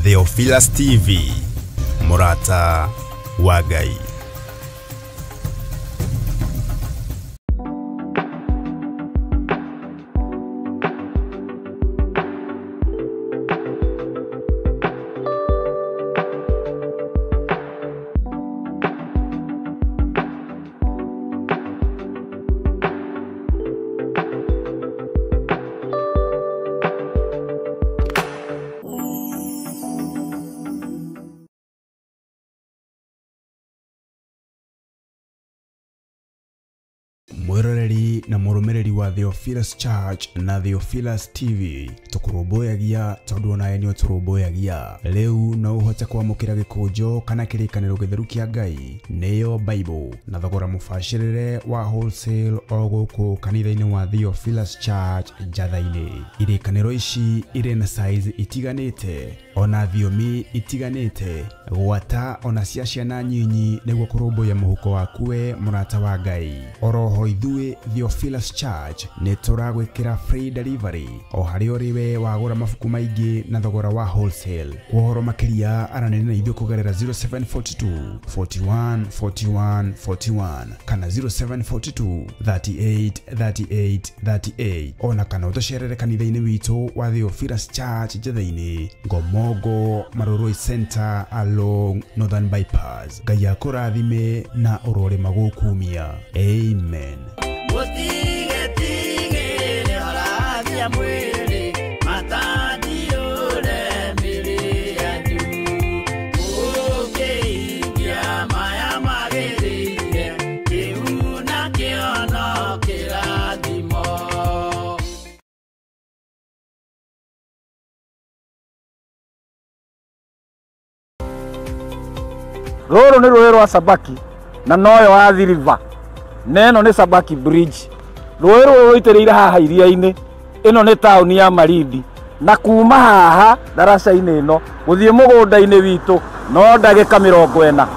Theophilus TV, Mũrata wa Ngai. Mwiroreri na mũrũmĩrĩri wa Theophilus Church na Theophilus TV, tũkũrũmbũyagia tondũ onawe nĩ ũtũrũmbũyagia. Rĩu no ũhote kwamũkĩra gĩkũnjo kana kĩrĩkanĩro gĩtheru kĩa Ngai, nĩyo Bible, na thogora mũbacĩrĩre wa wholesale o gũkũ kanitha-inĩ wa Theophilus Church Njatha-inĩ. Irĩkanĩro ici irĩ na size itiganĩte ona thiomi itiganĩte, gwata ona cia ciana nyinyi, nĩguo kũrũmbũiya mũhuko waku we mũrata wa Ngai. Oroho ithuĩ Theophilus Church nĩ tũragwĩkĩra free delivery o harĩa ũrĩ we wagũra mabuku maingĩ na thogora wa wholesale. Kwa ũhoro makĩria aranĩria na ithuĩ kũgerera 0742 41 41 41 kana 0742 38 38 38, ona kana ũtũcerere kanitha-inĩ witũ wa Theophilus Church Njatha-inĩ, Ngomongo Marurui Center along Northern Bypass. Ngai akũrathime na ũrore magũkumia. Amen. Rũrũ nĩ rũĩ rwa Sabaki na noyo Athi River, na ĩno nĩ Sabaki Bridge. Rũĩ rũrũ rũitĩrĩire haha iria-inĩ. Ĩno nĩ taũni ya Malindi, na kuma haha ndaraca-inĩ ĩno gũthiĩ mũgũnda-inĩ witũ no ndagĩka 40.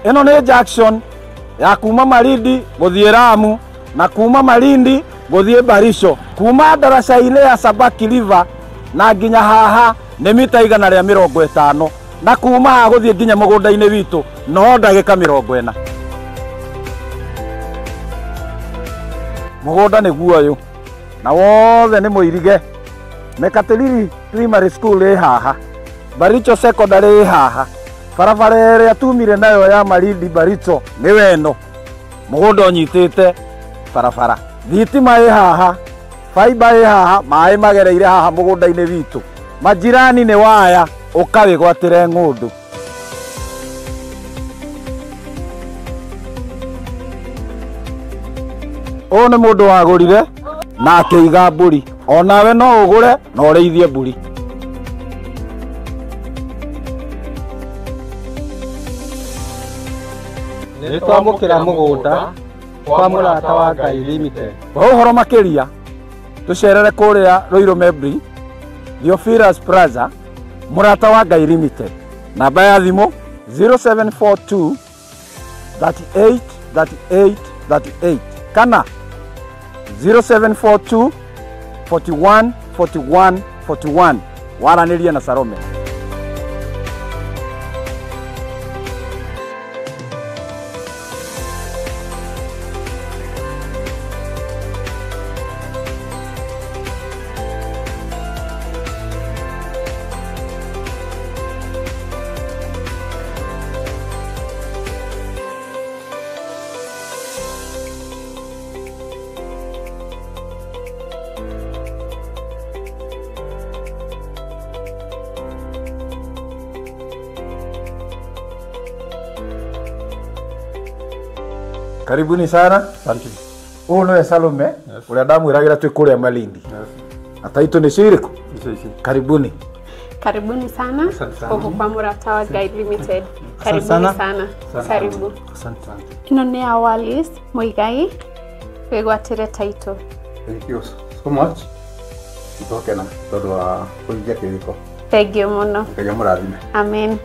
Ĩno nĩ junction ya kuma Malindi gũthiĩ Lamu na kuma Malindi gũthiĩ Barisho. Kuma ndaraca-inĩ ya Sabaki River na nginya haha nĩ mita 150, na kuma haha gũthiĩ nginya mũgũnda-inĩ witũ no ndagĩka 40. Mũgũnda nĩguo ũyũ na wothe nĩ mũirige. Mekatilili Primary School ĩ haha, Baricho Secondary ĩ haha, barabara ĩrĩa tumire nayo ya Malindi Baricho nĩ weno. Mũgũnda ũnyitĩte barabara, thitima ĩ haha, fiber ĩ haha, maĩ magereire haha mũgũnda-inĩ witũ. Majirani nĩ waya, ũkawĩgwatĩre ng'ũndũ. Ũyũ nĩ mũndũ wagũrire na akĩiga mbũri. Onawe no ũgũre na ũrĩithie mbũri. Nĩ twamũkĩra mũgũnda kwa Mũrata wa Ngai Limited. Kwa ũhoro makĩria tũcerere kũrĩa Ruiru Membri, Theophilus Plaza, Mũrata wa Ngai Limited. Namba ya thimũ 0742 38 38 38 kana 0742 41 41 41. Waranĩrie na Salome. Karibuni sana. Asante. Ũyũ nĩwe Salome, ũrĩa ndamwĩragĩra twĩ kũrĩa Malindi. Na taitũ nĩ cirĩkũ? Karibuni. Karibuni sana huku kwa Mũrata wa Ngai Limited. Karibuni sana. Karibu. Asante. Ĩno nĩ ya Wallis Muigai, wĩgwatĩre taitũ. Thank you so much. Nĩtwakena tondũ wa kũhingia kĩrĩko. Thank you mũno. Ngai amũrathime. Amen.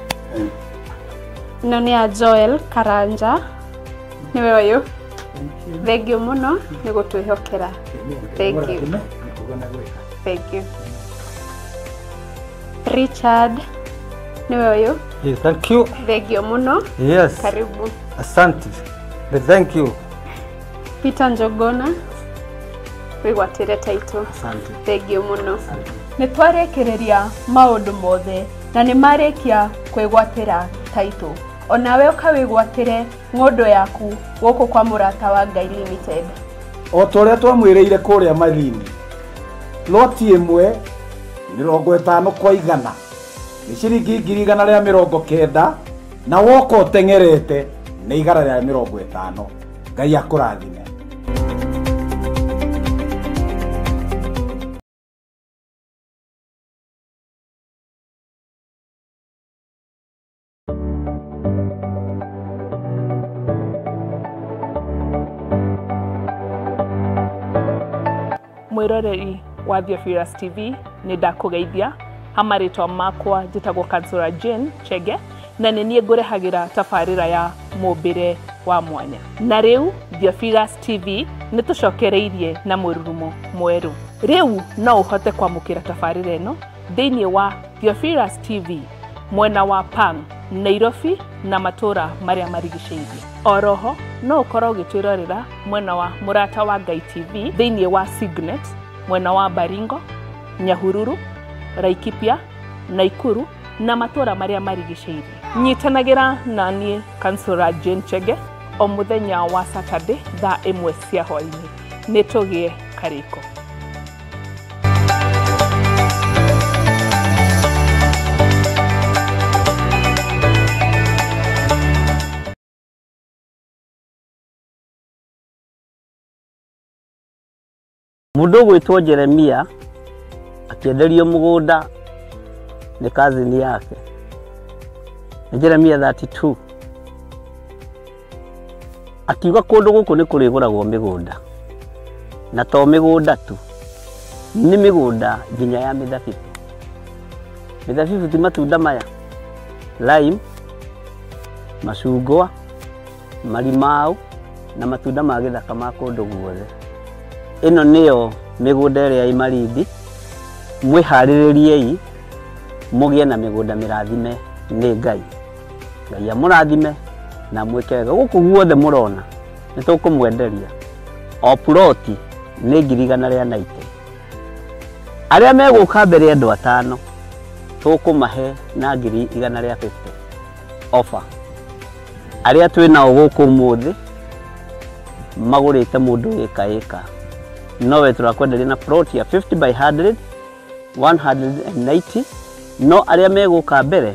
Ĩno nĩ ya Joel Karanja, nĩwe ũyũ. Thank you mũno nĩ gũtwĩhokera. Thank you. Thank you. Richard nĩwe ũyũ. Yes, thank you. Thengio mũno. Yes. Karibu. Asante. Thank you. Peter Njogona wĩgwatĩre title. Asante. Thengio mũno. Nĩ twarĩkĩrĩria maũndũ mothe na nĩ marĩkia kwĩgwatĩra title. Onawe ũkawĩgwatĩre ng'ũndũ yaku gũkũ kwa Mũrata wa Ngai Limited. O ta ũrĩa twamwĩrĩire kũrĩa Malindi, loti ĩmwe 50 kwa 100 nĩ ciringi 190,000 na woka ũteng'erete nĩ 150. Ngai akũrathime. Mwiroreri wa Theophilus TV nĩ ndakũgeithia hamarĩtwa makwa njĩtagwo Kansura Jane Chege na nĩ niĩ ngũrehagĩra tabarĩra ya mũmbĩre wa mwanya. Na rĩu Theophilus TV nĩ tũcokereirie na mũrurumo mwerũ. Rĩu no ũhote kwamũkĩra tabarĩra ĩno thĩinĩ wa Theophilus TV mwena wa Pang, Nairobi na matũra marĩa marigicĩirie. Oroho no ũkorwo ũgĩtwĩrorera mwena wa Mũrata wa Ngai TV thĩinĩ wa Signet mwena wa Baringo, Nyahururu, Laikipia, Naikuru na matũra marĩa marigicĩirie. Nyitanagĩra na niĩ Kansura Jane Chege o mũthenya wa Saturday thaa 1 cia hwaĩ-inĩ. Nĩ tũgĩe karĩko. Mũndũ ũgwĩtwo Jeremia akĩenderio mũgũnda nĩ kazini yake. Nĩ Jeremia 32. Akiuga kũndũ gũkũ nĩ kũrĩgũragwo mĩgũnda. Na to mĩgũnda tu, nĩ mĩgũnda nginya ya mĩthabibũ. Mĩthabibũ ti matunda maya, lime, macungwa, marimau na matunda ma gĩthaka ma kũndũ guothe. Ĩno nĩyo mĩgũnda ĩrĩa ĩ Malindi. Mwĩharĩrĩriei mũgĩe na mĩgũnda mĩrathime nĩ Ngai. Ngai amũrathime na mwĩke wega. Gũkũ guothe mũrona nĩ tũkũmwenderia. O ploti nĩ 190,000. Arĩa megũka mbere andũ 5 tũkũmahe na 150,000 offer. Arĩa twĩ nao gũkũ ũmũthĩ magũrĩte mũndũ ĩka ĩka. Nowe tũrakwenderia na plot ya 50 by 100 190, no arĩa megũka mbere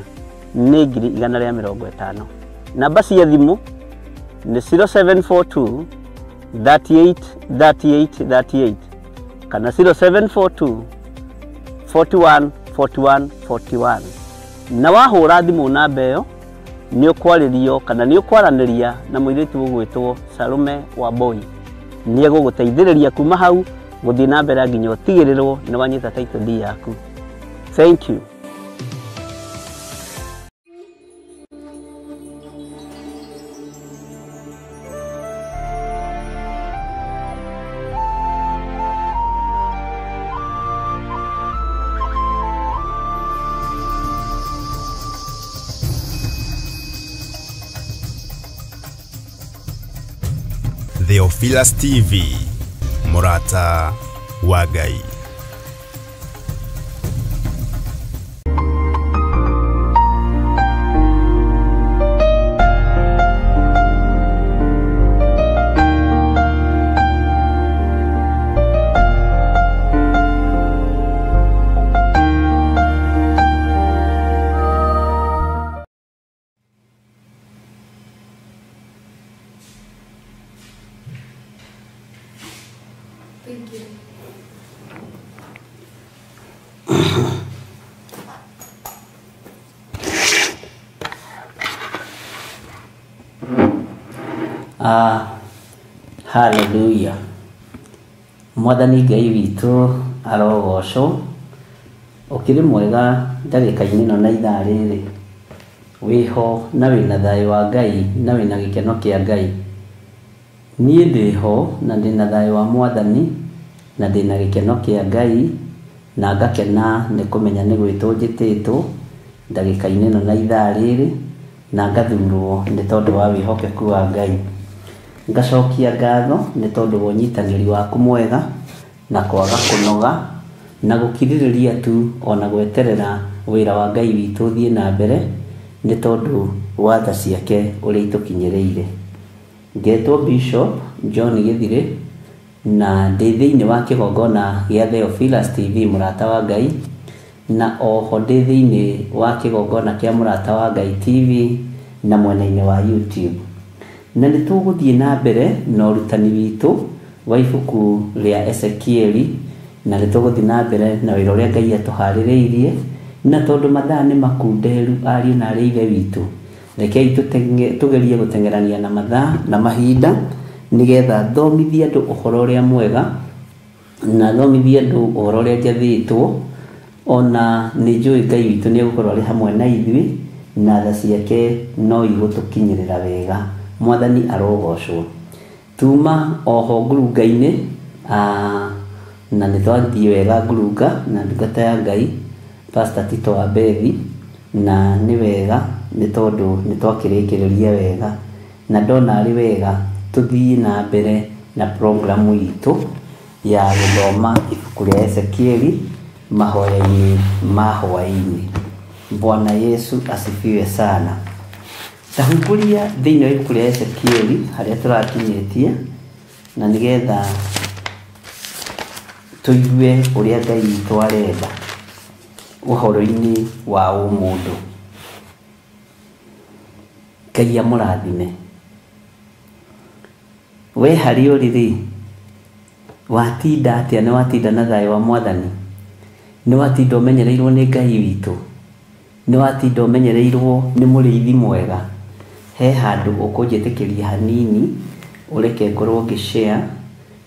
nĩ 150,000. Namba cia thimũ nĩ 0742 38 38 38 kana 0742 41 41 41. Na wahũra thimũ namba ĩyo nĩ ũkwarĩrio kana nĩ ũkwaranĩria na mũirĩtu ũgwĩtwo Salome Wambui. Nĩ egũgũteithĩrĩria kuma hau gũthiĩ na mbere nginya ũtigĩrĩrwo nĩ wanyita title deed yaku. Thank you. Theophilus TV, Mũrata wa Ngai. Thank you. Hallelujah. Mwathani Ngai witũ arogocwo. Ũkĩrĩ mwega ndagĩka-inĩ ĩno na ithaa rĩrĩ. Wĩho na wĩna thayũ wa Ngai na wĩna gĩkeno kĩa Ngai. Niĩ ndĩho na ndĩna thayũ wa Mwathani na ndĩna gĩkeno kĩa Ngai Na ngakena nĩ kũmenya nĩ gwĩtwo njĩtĩtwo ndagĩka-inĩ ĩno na ithaa rĩrĩ, na ngathurwo nĩ tondũ wa wĩhokeku wa Ngai. Ngacokia ngatho nĩ tondũ wa ũnyitanĩri waku mwega na kwaga kũnoga na gũkirĩrĩria tu ona gweterera wĩra wa Ngai witũ ũthiĩ na mbere nĩ tondũ wa tha ciake ũrĩa itũkinyĩrĩire. Ngetwo Bishop John Gĩthirĩ na ndĩ thĩinĩ wa kĩgongona gĩa Theophilus TV Mũrata wa Ngai, na oho ndĩ thĩinĩ wa kĩgongona kĩa Mũrata wa Ngai TV na mwena-inĩ wa YouTube. Na nĩ tũgũthiĩ na mbere na ũrutani witũ wa ibuku rĩa Ezekieli, na nĩ tũgũthiĩ na mbere na wĩra ũrĩa Ngai atũharĩrĩirie, na tondũ mathaa nĩ makunderu ariũ na arĩ ithe witũ, rekei tũgerie gũteng'erania na mathaa na mahinda nĩgetha thomithie andũ ũhoro ũrĩa mwega na thomithie andũ ũhoro ũrĩa njathĩtwo. Ona nĩ njũĩ Ngai witũ nĩ egũkorwo arĩ hamwe na ithuĩ na tha ciake no igũtũkinyĩrĩra wega. Mwathani arogocwo. Tuma oho ngurunga-inĩ, na nĩ twathiĩ wega ngurunga na ndungata ya Ngai Pastor Tito wa Bethi, na nĩ wega nĩ tondũ nĩ twakĩrĩkĩrĩria wega na ndona arĩ wega tũthiĩ na mbere na programu itũ ya gũthoma ibuku rĩa Ezekieli mahoya-inĩ ma hwaĩ-inĩ. Bwana Yesu asifiwe sana. Tahumbũria thĩinĩ wa ibuku rĩa Ezekieli harĩa tũrakinyĩtie, na nĩgetha tũigue ũrĩa Ngai witũ arenda ũhoro-inĩ wa ũmũndũ. Ngai amũrathime. We harĩa ũrĩ rĩ, watinda atĩa? Nĩ watinda na thayũ wa Mwathani? Nĩ watinda ũmenyereirwo nĩ Ngai witũ? Nĩ watinda ũmenyereirwo nĩ mũrĩithi mwega? He handũ ũkũnjĩtĩkĩria hanini ũreke ngorwo ngĩ-share,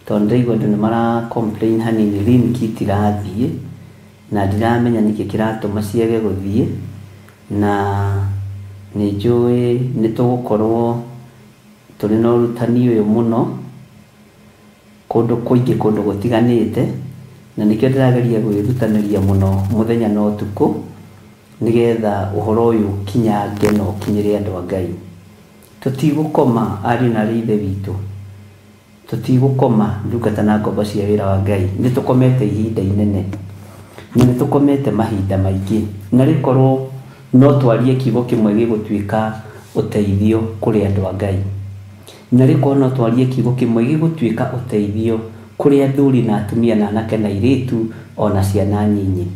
tondũ ndĩraigua andũ nĩ mara complain hanini link itirathiĩ na ndiramenya nĩkĩ kĩratũma ciage gũthiĩ, na nĩ njũĩ nĩ tũgũkorwo tũrĩ na ũrutani ũyũ mũno kũndũ kũingĩ, kũndũ gũtiganĩte, na nĩkĩo ndĩrageria gwĩrutanĩria mũno mũthenya na ũtukũ nĩgetha ũhoro ũyũ ũkinyange na ũkinyĩre andũ a Ngai. Tũtigũkoma ariũ na arĩ ithe witũ, tũtigũkoma ndungata na ngombo cia wĩra wa Ngai. Nĩ tũkomete ihinda inene na nĩ tũkomete mahinda maingĩ, na rĩkorwo no twarie kiugo kĩmwe gĩgũtuĩka ũteithio kũrĩ andũ a Ngai, na rĩkorwo no twarie kiugo kĩmwe gĩgũtuĩka ũteithio kũrĩ athuri na atumia na anake na airĩtu ona ciana nyinyi,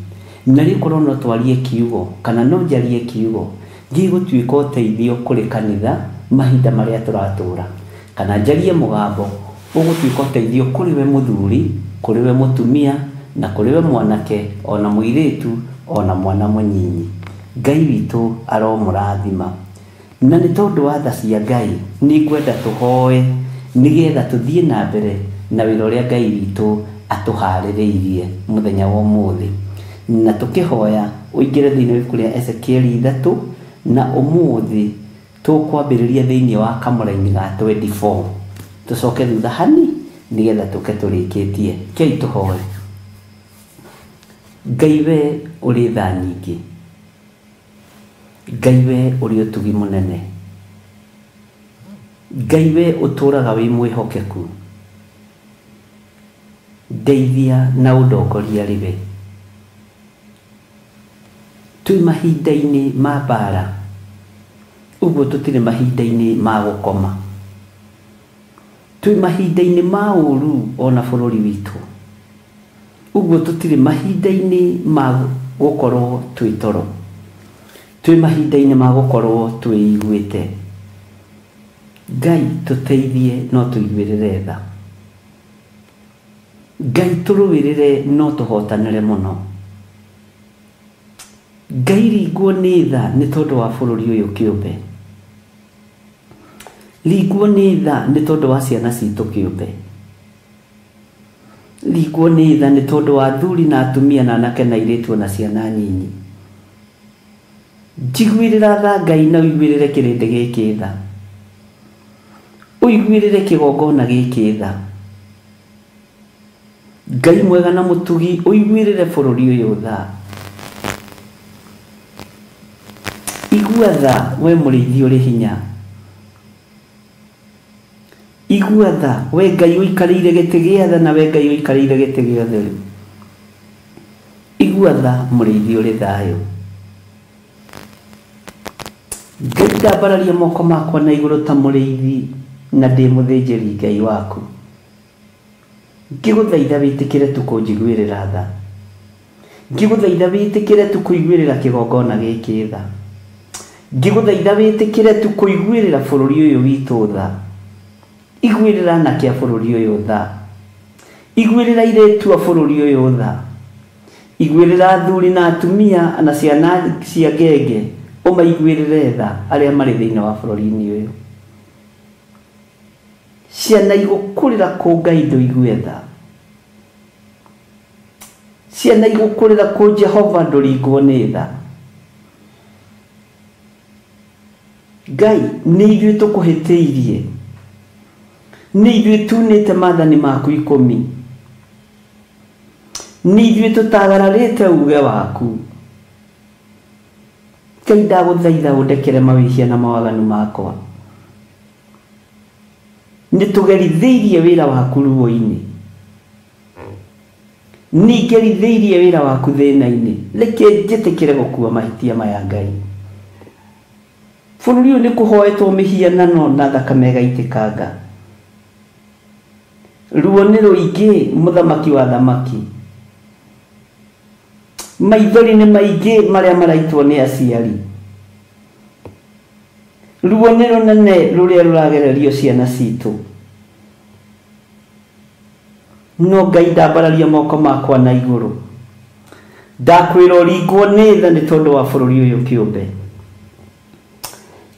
na rĩkorwo no twarie kiugo kana no njarie kiugo gĩgũtuĩka ũteithio kũrĩ kanitha mahinda marĩa tũratũra, kana njarie mũgambo ũgũtuĩka ũteithio kũrĩ we mũthuri, kũrĩ we mũtumia, na kũrĩ we mwanake ona mũirĩtu ona mwana mũnyinyi. Ngai witũ aromũrathima. Na nĩ tondũ wa tha cia Ngai nĩ ngwenda tũhoe nĩgetha tũthiĩ na mbere na wĩra ũrĩa Ngai witũ atũharĩrĩirie mũthenya wa ũmũthĩ. Na tũkĩhoya ũingĩre thĩinĩ wa ibuku rĩa Ezekieli 3, na ũmũthĩ tũkwambĩrĩria thĩinĩ wa kamũraini ga 24, tũcoke thutha hani nĩgetha tũke tũrĩkĩtie. Kei tũhoe. Ngai we ũrĩ tha nyingĩ, Ngai we ũrĩ ũtugi mũnene, Ngai we ũtũraga wĩ mwĩhokeku, ndeithia na ũndongoria rĩwe. Twĩ mahinda-inĩ ma mbara, ũguo tũtirĩ mahinda-inĩ ma gũkoma. Twĩ mahinda-inĩ ma ũru ona bũrũri witũ, ũguo tũtirĩ mahinda-inĩ ma gũkorwo twĩ toro. Twĩ mahinda-inĩ ma gũkorwo twĩiguĩte. Ngai tũteithie no tũiguĩrĩre tha. Ngai tũrũĩrĩre no tũhotanĩre mũno. Ngai ringwo nĩ tha nĩ tondũ wa bũrũri ũyũ kĩũmbe, ringwo nĩ tha nĩ tondũ wa ciana citũ kĩũmbe, ringwo nĩ tha nĩ tondũ wa athuri na atumia na anake na airĩtu na ciana nyinyi. Njiguĩrĩra tha Ngai na ũiguĩrĩre kĩrĩndĩ gĩkĩ tha, ũiguĩrĩre kĩgongona gĩkĩ tha. Ngai mwega na mutugi uiguirire bururi uyu tha. Igua tha we murithi uri hinya. Igua tha we Ngai uikarire giti gia tha na we Ngai uikarire giti gia theru. Igua tha murithi uri thayo. Ngai ndambararia moko makwa na iguru ta murithi na ndi muthinjiri Ngai waku. Ngiguthaitha witikire tu kunjiguirira tha. Ngiguthaitha witikire tu kuiguirira kigongona giki tha. Ngiguthaitha witikire tu kuiguirira bururi uyu witu tha. Iguirira anake a bururi uyu tha. Iguirira airitu a bururi uyu tha. Iguirira athuri na atumia na ciana cia ngenge umaiguirire tha aria mari thiini wa bururi-ini uyu. Ciana igukurira ku Ngai nduigue tha. Ciana igukurira ku Jehova nduringwo ni tha. Ngai ni ithuĩ tũkũhĩtĩirie, nĩ ithuĩ tunĩte maathani maku 10, nĩ ithuĩ tũtagararĩte uge waku. Ngai ndagũthaitha ũndekere mawĩhia na mawaganu makwa. Nĩ tũgerithĩirie wĩra waku ruo-inĩ, nĩ ngerithĩirie wĩra waku thĩna-inĩ. Reke njĩtĩkĩre gũkua mahĩtia maya Ngai. Bũrũri ũyũ nĩ kũhoetwo mĩhianano na thakame ĩgaitĩkanga. Ruo nĩ rũingĩ mũthamaki wa thamaki. Maithori nĩ maingĩ marĩa maraitwo nĩ aciari. Ruo nĩ rũnene rũrĩa rũragererio ciana citũ. No Ngai ndambararia moko makwa na igũrũ. Ndakwĩra ũringwo nĩ tha nĩ tondũ wa bũrũri ũyũ kĩũmbe.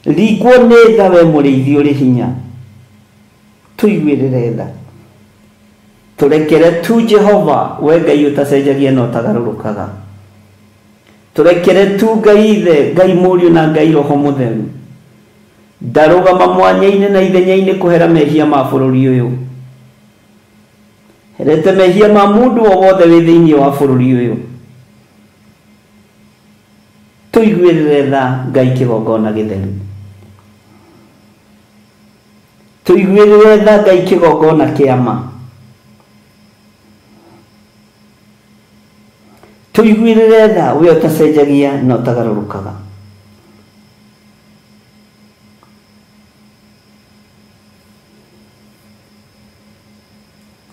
Ringwo nĩ tha we mũrĩithi ũrĩ hinya. Tũiguĩrĩre tha. Tũrekere tu Jehova we Ngai ũtacenjagia na ũtagarũrũkaga. Tũrekere tu Ngai Ithe, Ngai Mũriũ na Ngai Roho Mũtheru. Ndarũgama mwanya-inĩ na ithenya-inĩ kũhera mehia ma bũrũri ũyũ. Herete mehia ma mũndũ o wothe wĩ thĩinĩ wa bũrũri ũyũ. Tũiguĩrĩre tha Ngai kĩgongona gĩtheru. Tũiguĩrĩre tha Ngai kĩgongona kĩa ma. Tũiguĩrĩre tha we ũtacenjagia na ũtagarũrũkaga.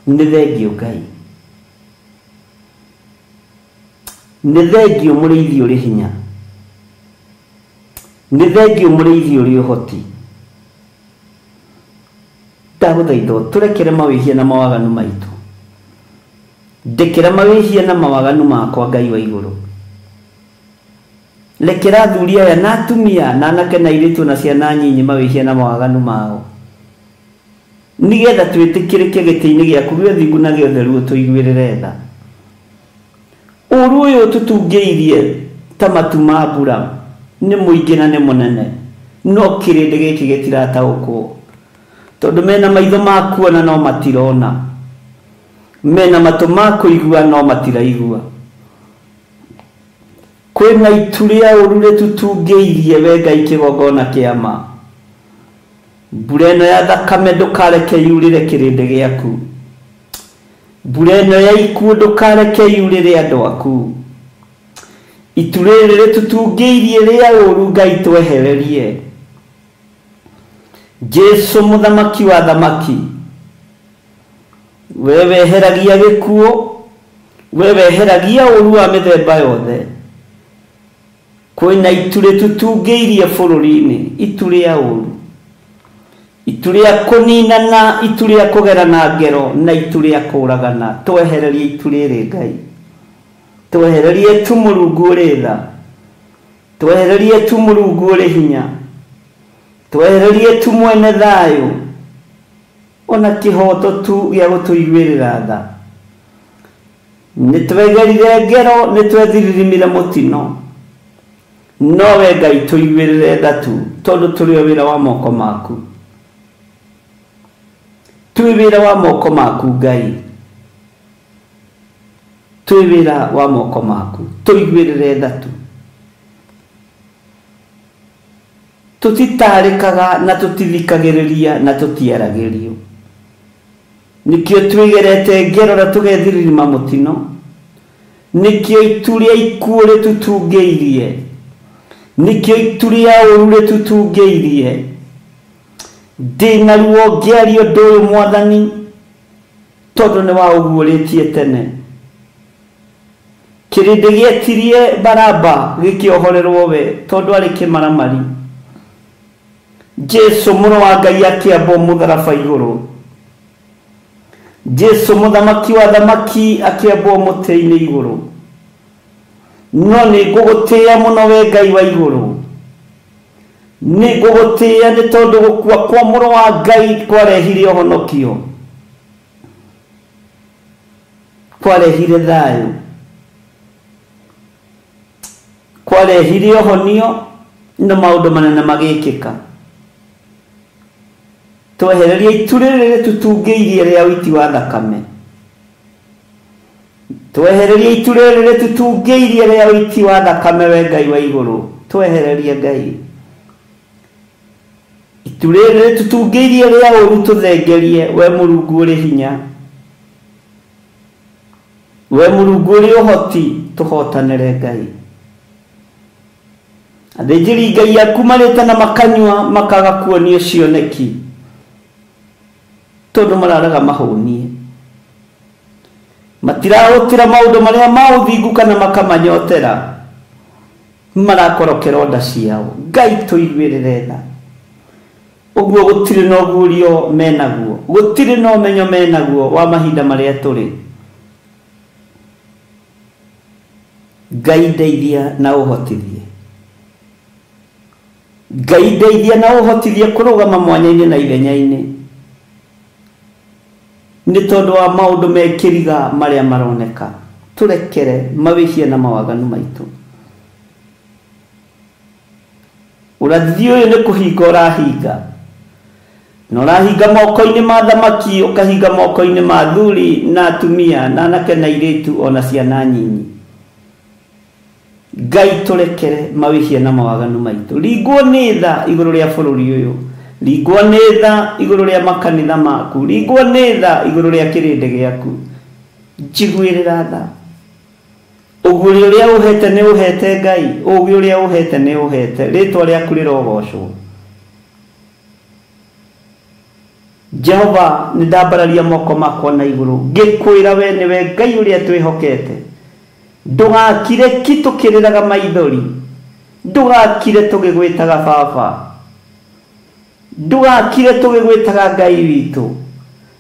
Nĩ thengio Ngai. Nĩ thengio mũrĩithi ũrĩ hinya. Nĩ thengio mũrĩithi ũrĩ ũhoti. Ndagũthaitha tũrekere mawĩhia na mawaganu maitũ. Ndekera mawĩhia na mawaganu makwa Ngai wa igũrũ. Rekera athuri aya na atumia na anake na airĩtu na ciana nyinyi mawĩhia na mawaganu mao. Nĩgetha twĩtĩkĩrĩke gĩtĩ-inĩ gĩaku gĩa ũthingu na gĩa ũtheru ũtũiguĩrĩre tha. Ũũru ũyũ ũtũtungĩirie ta matu ma mbura nĩ mũingĩ na nĩ mũnene, no kĩrĩndĩ gĩkĩ gĩtirataũkwo. Tondũ mena maitho ma kuona no matirona, mena matũ ma kũigua no matiraigua. Kwĩna itu rĩa ũũru rĩtũtungĩirie we Ngai kĩgongona kĩa ma. Mbura ĩno ya thakame ndũkareke yurĩre kĩrĩndĩ gĩaku. Mbura ĩno ya ikuũ ndũkareke yurĩre andũ aku. Itu rĩrĩ rĩtũtungĩirie rĩa ũũru Ngai twehererie. Jesu mũthamaki wa thamaki, we weheragia gĩkuũ, we weheragia ũũru wa mĩthemba yothe. Kwĩna itu rĩtũtungĩirie bũrũri-inĩ, itu rĩa ũũru, itu rĩa kũninana, itu rĩa kũgerana ngero na itu rĩa kũragana. Twehererie itu rĩrĩ Ngai. Twehererie tu Mũrungu ũrĩ tha. Twehererie tu Mũrungu ũrĩ hinya. Twehererie tu mwene thayũ ona kĩhoto tu gĩa gũtũiguĩrĩra tha. Nĩ twegerire ngero, nĩ twethiririmire mũtino, no we Ngai tũiguĩrĩre tha tu, tondũ tũrĩ o wĩra wa moko maku. Twĩ wĩra wa moko maku Ngai. Twĩ wĩra wa moko maku, tũiguĩrĩre tha tu. Tũtitarĩkaga na tũtithikagĩrĩria na tũtiaragĩrio. Nĩkĩo twĩgerete ngero na tũgethirima mũtino. Nĩkĩo itu rĩa ikuũ rĩtũtungĩirie. Nĩkĩo itu rĩa ũũru rĩtũtungĩirie. Ndĩna ruo ngĩaria ũndũ ũyũ Mwathani, tondũ nĩ waũguũrĩtie tene. Kĩrĩndĩ gĩetirie Baraba gĩkĩohorerwo we tondũ arĩ kĩmaramari. Jesu mũrũ wa Ngai akĩambwo mũtharaba igũrũ. Jesu mũthamaki wa thamaki akĩambwo mũtĩ-inĩ igũrũ. No nĩ ngũgũtĩĩa mũno we Ngai wa igũrũ. Nĩ ngũgũtĩĩa nĩ tondũ gũkua kwa mũrũ wa Ngai kwarehire ũhonokio, kwarehire thayũ, kwarehire ũhonio na maũndũ manene magĩkĩka. Twehereria itu rĩrĩ rĩtũtungĩirie rĩa ũiti wa thakame. Twehereria itu rĩrĩ rĩtũtungĩirie rĩa ũiti wa thakame we Ngai wa igũrũ. Twehereria Ngai itu rĩrĩ rĩtũtungĩirie rĩa ũũru, tũthengerie we Mũrungu ũrĩ hinya, we Mũrungu ũrĩ ũhoti, tũhotanĩre Ngai. Athĩnjĩri Ngai aku marĩte na makanyua makaga kuonio cioneki tondũ mararaga mahũnie. Matirahũtĩra maũndũ marĩa ma ũthingu kana makamanyotera, marakorokera nda ciao. Ngai tũiguĩrĩre tha. Ũguo gũtirĩ na ũguũrio menaguo, gũtirĩ na ũmenyo menaguo wa mahinda marĩa tũrĩ. Ngai ndeithia na ũhotithie. Ngai ndeithia na ũhotithie kũrũgama mwanya-inĩ na ithenya-inĩ nĩ tondũ wa maũndũ mekĩriga marĩa maroneka. Tũrekere mawĩhia na mawaganu maitũ. Ũrathi ũyũ nĩ kũhinga ũrahinga, na ũrahinga moko-inĩ ma thamaki, ũkahinga moko-inĩ ma athuri na atumia na anake na airĩtu ona ciana nyinyi. Ngai tũrekere mawĩhia na mawaganu maitũ. Ringwo nĩ tha igũrũ rĩa bũrũri ũyũ, ringwo nĩ tha igũrũ rĩa makanitha maku, ringwo nĩ tha igũrũ rĩa kĩrĩndĩ gĩaku. Njiguĩrĩra tha. Ũguũrio ũrĩa ũhete nĩ ũhete Ngai, ũũgĩ ũrĩa ũhete nĩ ũhete, rĩtwa rĩaku rĩrogocwo. Jehova, nĩ ndambararia moko makwa na igũrũ ngĩkwĩra we nĩwe Ngai ũrĩa twĩhokete. Ndũgakire ki tũkĩrĩraga maithori, ndũgakire tũgĩgwĩtaga baba, ndũgakire tũgĩgwĩtaga Ngai witũ,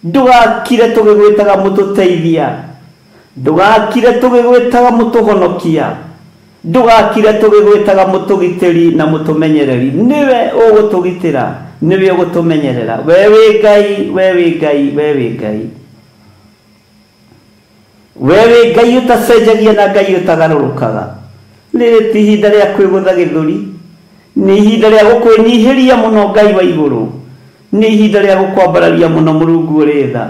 ndũgakire tũgĩgwĩtaga mũtũteithia, ndũgakire tũgĩgwĩtaga mũtũhonokia, ndũgakire tũgĩgwĩtaga mũtũgitĩri na mũtũmenyereri. Nĩwe ũgũtũgitĩra, nĩwe ũgũtũmenyerera. We wĩ Ngai, we wĩ Ngai, we wĩ Ngai. We wĩ Ngai ũtacenjagia na Ngai ũtagarũrũkaga. Rĩrĩ ti ihinda rĩa kwĩgũtha gĩthũri, nĩ ihinda rĩa gũkwĩnyihĩria mũno Ngai wa igũrũ, nĩ ihinda rĩa gũkwambararia mũno Mũrungu ũrĩ tha.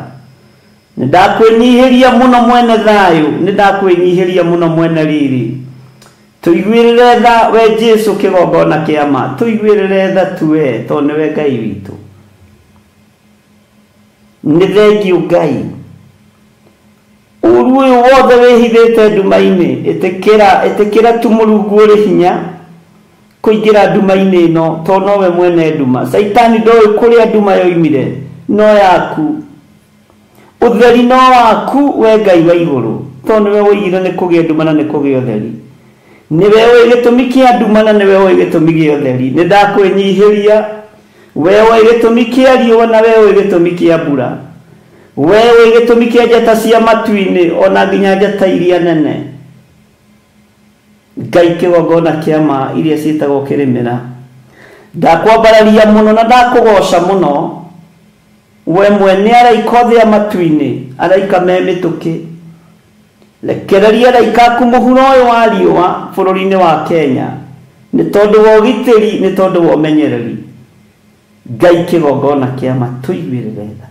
Nĩ ndakwĩnyihĩria mũno mwene thayũ, nĩ ndakwĩnyihĩria mũno mwene riri. Tũiguĩrĩre tha we Jesu kĩgongona kĩa ma, tũiguĩrĩre tha tu we tondũ nĩwe Ngai witũ. Nĩ thengiũ Ngai. Ũũru ũyũ wothe wĩhithĩte nduma-inĩ, ĩtĩkĩra, ĩtĩkĩra tu Mũrungu ũrĩ hinya kũingĩra nduma-inĩ ĩno tondũ nowe mwene nduma. Caitani ndoĩ kũrĩa nduma yoimire, no yaku. Ũtheri no waku we Ngai wa igũrũ, tondũ nĩwe woigire nĩ kũgĩe nduma na nĩ kũgĩe ũtheri. Nĩwe ũĩ gĩtũmi kĩa nduma na nĩwe ũĩ gĩtũmi gĩa ũtheri. Nĩ ndakwĩnyihĩria, we ũĩ gĩtũmi kĩa riũa na we ũĩ gĩtũmi kĩa mbura, we ũĩ gĩtũmi kĩa njata cia matu-inĩ ona nginya njata iria nene. Ngai kĩgongona kĩa ma iria ciĩtagwo kĩrĩmĩra, ndakwambararia mũno na ndakũgoca mũno we mwene araika othe a matu-inĩ, araika me mĩtũkĩ. Rekereria araika aku mũhuro ũyũ wa riũa bũrũri-inĩ wa Kenya nĩ tondũ wa ũgitĩri, nĩ tondũ wa ũmenyereri. Ngai kĩgongona kĩa ma, tũiguĩrĩre tha.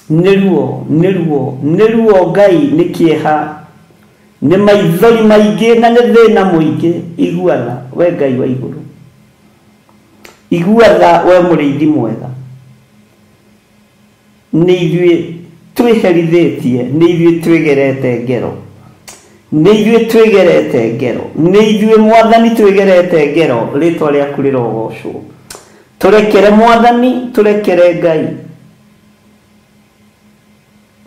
Nĩ ruo, nĩ ruo, nĩ ruo Ngai, nĩ kĩeha, nĩ maithori maingĩ na nĩ thĩna mũingĩ. Igua tha we Ngai wa igũrũ, igua tha we mũrĩithi mwega. Nĩ ithuĩ twĩherithĩtie, nĩ ithuĩ twĩgerete ngero, nĩ ithuĩ twĩgerete ngero, nĩ ithuĩ Mwathani twĩgerete ngero. Rĩtwa rĩaku rĩrogocwo. Tũrekere Mwathani, tũrekere Ngai,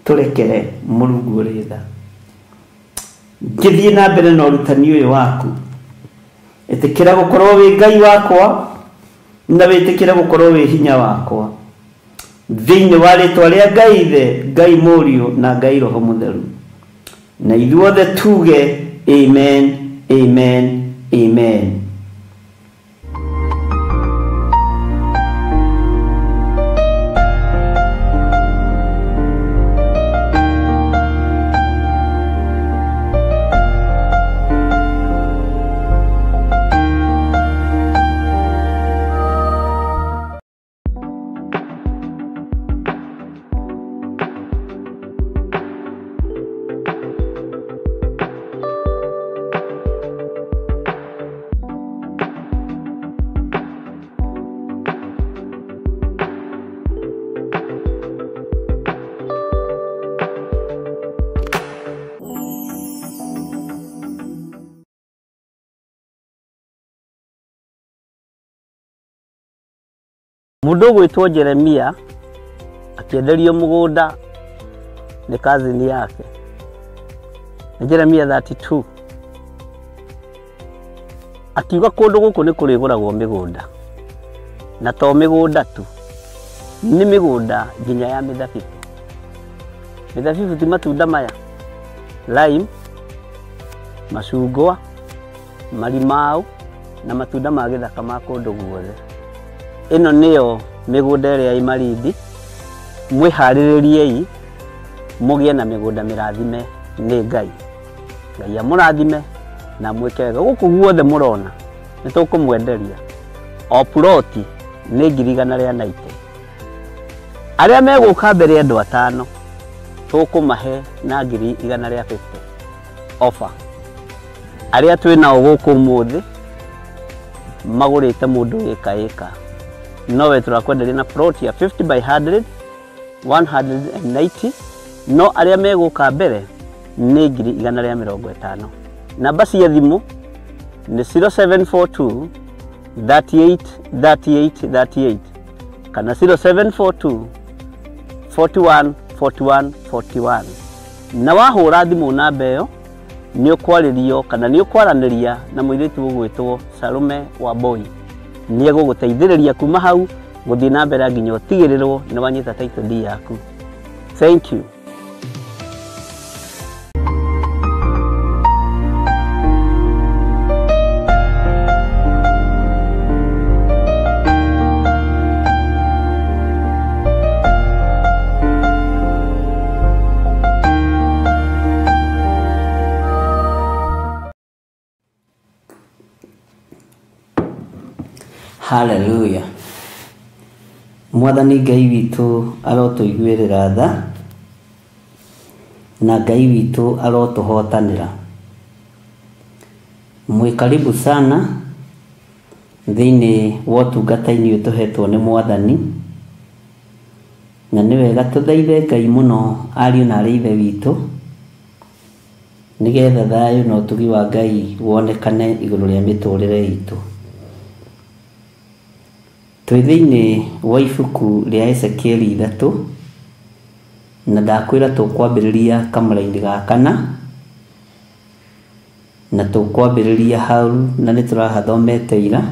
tũrekere Mũrungu ũrĩ tha. Ngĩthiĩ na mbere na ũrutani ũyũ waku, ĩtĩkĩra gũkorwo wĩ Ngai wakwa na wĩtĩkĩre gũkorwo wĩ hinya wakwa, thĩinĩ wa rĩtwa rĩa Ngai Ithe, Ngai Mũriũ na Ngai Roho Mũtheru. Na ithuothe tuge amen, amen, amen. Mũndũ ũgwĩtwo Jeremia akĩenderio mũgũnda nĩ kazini yake. Nĩ Jeremia 32. Akiuga kũndũ gũkũ nĩ kũrĩgũragwo mĩgũnda, na to mĩgũnda tu, nĩ mĩgũnda nginya ya mĩthabibũ. Mĩthabibũ ti matunda maya, lime, macungwa, marimau na matunda ma gĩthaka ma kũndũ guothe. Ĩno nĩyo mĩgũnda ĩrĩa ĩ Malindi. Mwĩharĩrĩriei mũgĩe na mĩgũnda mĩrathime nĩ Ngai. Ngai amũrathime na mwĩke wega. Gũkũ guothe mũrona nĩ tũkũmwenderia o ploti nĩ 190,000. Arĩa megũka mbere andũ atano tũkũmahe na 150,000 offer. Arĩa twĩ nao gũkũ ũmũthĩ magũrĩte mũndũ ĩka ĩka, nowe tũrakwenderia na plot ya 50 by 100 190, no arĩa megũka mbere nĩ 150,000. Namba cia thimũ nĩ 0742 38 38 38 kana 0742 41 41 41. Na wahũra thimũ namba ĩyo nĩ ũkwarĩrio kana nĩ ũkwaranĩria na mũirĩtu ũgwĩtwo Salome Wambui. Nĩ egũgũteithĩrĩria kuma hau gũthiĩ na mbere nginya ũtigĩrĩrwo nĩ wanyita title deed yaku. Thank you. Hallelujah. Mwathani Ngai witũ arotũiguĩrĩra tha, na Ngai witũ arotũhotanĩra. Mwĩ karibu sana thĩinĩ wa ũtungata-inĩ ũyũ tũhetwo nĩ Mwathani, na nĩ wega tũthaithe Ngai mũno ariũ na arĩ ithe witũ, nĩgetha thayũ na ũtugi wa Ngai wonekane igũrũ rĩa mĩtũrĩre itũ. Twĩ thĩinĩ wa ibuku rĩa Ezekieli 3, na ndakwĩra tũkwambĩrĩria kamũra-inĩ ga kana, na tũkwambĩrĩria hau, na nĩ tũrahathomete ira,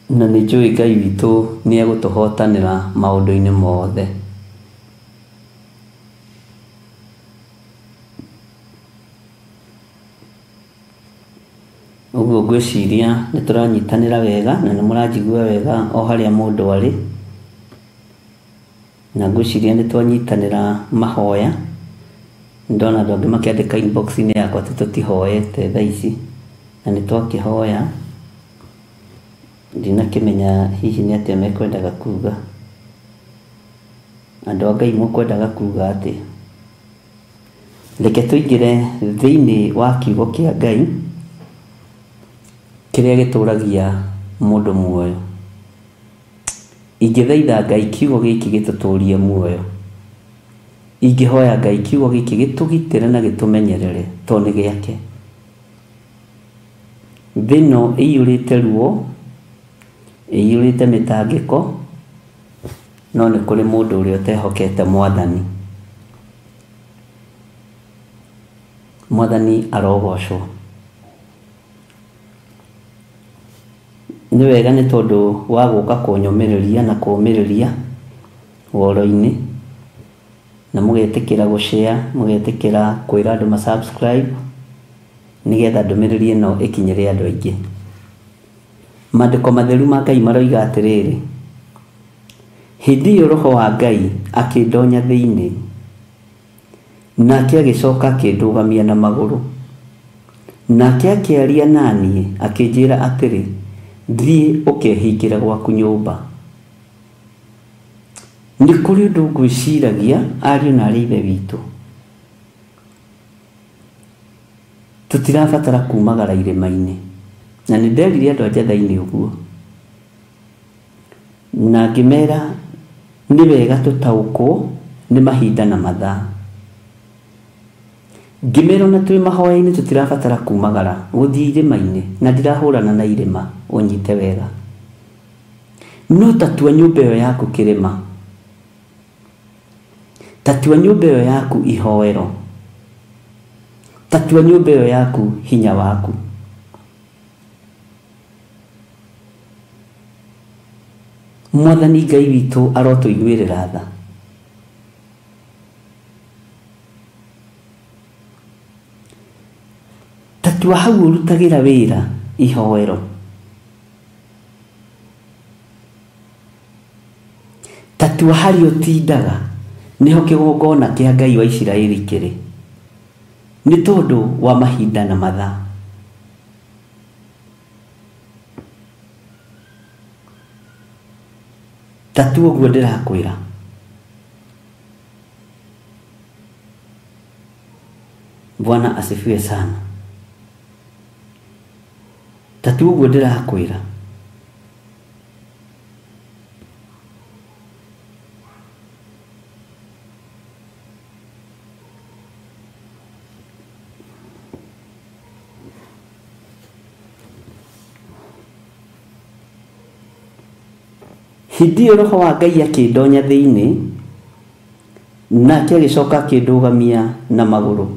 na nĩ njũĩ Ngai witũ nĩ egũtũhotanĩra maũndũ-inĩ mothe. Ũguo ngwĩciria nĩ tũranyitanĩra wega na nĩ mũranjigua wega o harĩa mũndũ arĩ, na ngwĩciria nĩ twanyitanĩra mahoya. Ndona andũ angĩ makĩandĩka inbox-inĩ yakwa atĩ tũtihoete thaa ici, na nĩ twakĩhoya. Ndinakĩmenya hihi nĩ atĩa mekwendaga kuga. Andũ a Ngai mũkwendaga kuga atĩ reke tũingĩre thĩinĩ wa kiugo kĩa Ngai kĩrĩa gĩtũragia mũndũ muoyo. Ingĩthaitha Ngai kiugo gĩkĩ gĩtũtũrie muoyo. Ingĩhoya Ngai kiugo gĩkĩ gĩtũgitĩre na gĩtũmenyerere tondũ nĩ gĩake. Thĩ ĩno ĩiyũrĩte ruo, ĩiyũrĩte mĩtangĩko, no nĩ kũrĩ mũndũ ũrĩa ũtehokete Mwathani. Mwathani arogocwo. Nĩ wega nĩ tondũ wa gũka kũnyũmĩrĩria na kũũmĩrĩria ũhoro-inĩ, na mũgetĩkĩra gũ-share, mũgetĩkĩra kwĩra andũ ma subscribe, nĩgetha ndũmĩrĩri ĩno ĩkinyĩre andũ aingĩ. Maandĩko matheru ma Ngai maroiga atĩrĩrĩ, hĩndĩ ĩyo Roho wa Ngai akĩndonya thĩinĩ, nake agĩcoka akĩndũgamia na magũrũ. Nake akĩaria na niĩ akĩnjĩra atĩrĩ, thiĩ ũkehingĩre gwaku nyũmba. Nĩ kũrĩ ũndũ ngwĩciragia ariũ na arĩ ithe witũ. Tũtirabatara kumagara irĩma-inĩ. Na nĩ nderire andũ a Njetha-inĩ ũguo. Na ngĩmera nĩ wega tũtaũkwo nĩ mahinda na mathaa. Ngĩmera ona twĩ mahoya-inĩ tũtirabatara kumagara gũthiĩ irĩma-inĩ, na ndirahũrana na irĩma ũnyite wega. No tatua nyũmba ĩyo yaku kĩrĩma. Tatua nyũmba ĩyo yaku ihoero. Tatua nyũmba ĩyo yaku hinya waku. Mwathani Ngai witũ arotũiguĩrĩra tha. Tatua hau ũrutagĩra wĩra ihoero. Tatua harĩa ũtindaga nĩho kĩgongona kĩa Ngai wa Isiraeli kĩrĩ. Nĩ tondũ wa mahinda na mathaa. Tatua ũguo ndĩrakwĩra. Bwana asifiwe sana. Tatua ũguo ndĩrakwĩra. Hĩndĩ ĩyo Roho wa Ngai akĩndonya thĩinĩ, nake agĩcoka akĩndũgamia na magũrũ.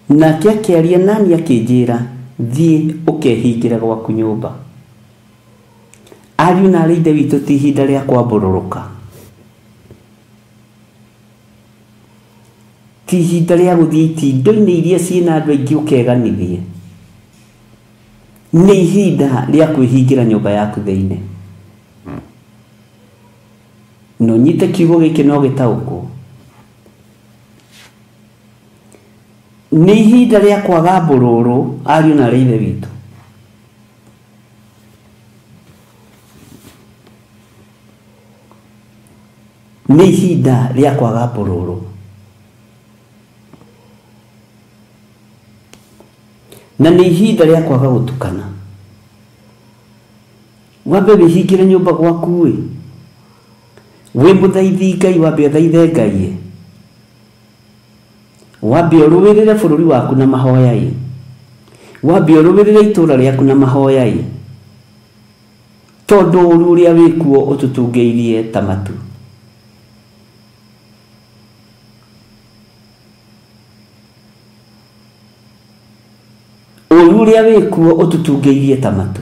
Nake akĩaria nani akĩnjĩra, thiĩ ũkehingĩre gwaku nyũmba. Ariũ na arĩ ithe witũ ti ihinda rĩa kwambũrũrũka. Ti ihinda rĩa gũthiĩ itindo-inĩ iria ciĩna andũ aingĩ ũkeganithie. Nĩ ihinda rĩa kwĩhingĩra nyũmba yaku thĩinĩ. No nyite kiugo gĩkĩ no gĩtaũkwo. Nĩ ihinda rĩa kwaga mbũrũrũ ariũ na arĩ ithe witũ. Nĩ ihinda rĩa kwaga mbũrũrũ. Na nĩ ihinda rĩa kwaga gũtukana. Wambe wĩhingĩre nyũmba gwaku ĩ. Wĩ mũthaithi Ngai wambe ũthaithe Ngai ĩ. Wambe ũrũĩrĩre bũrũri waku na mahoya ĩ. Wambe ũrũĩrĩre itũũra rĩaku na mahoya ĩ. Tondũ ũũru ũrĩa wĩkuo ũtũtungĩirie ta matu. Ũũru ũrĩa wĩkuo ũtũtungĩirie ta matu.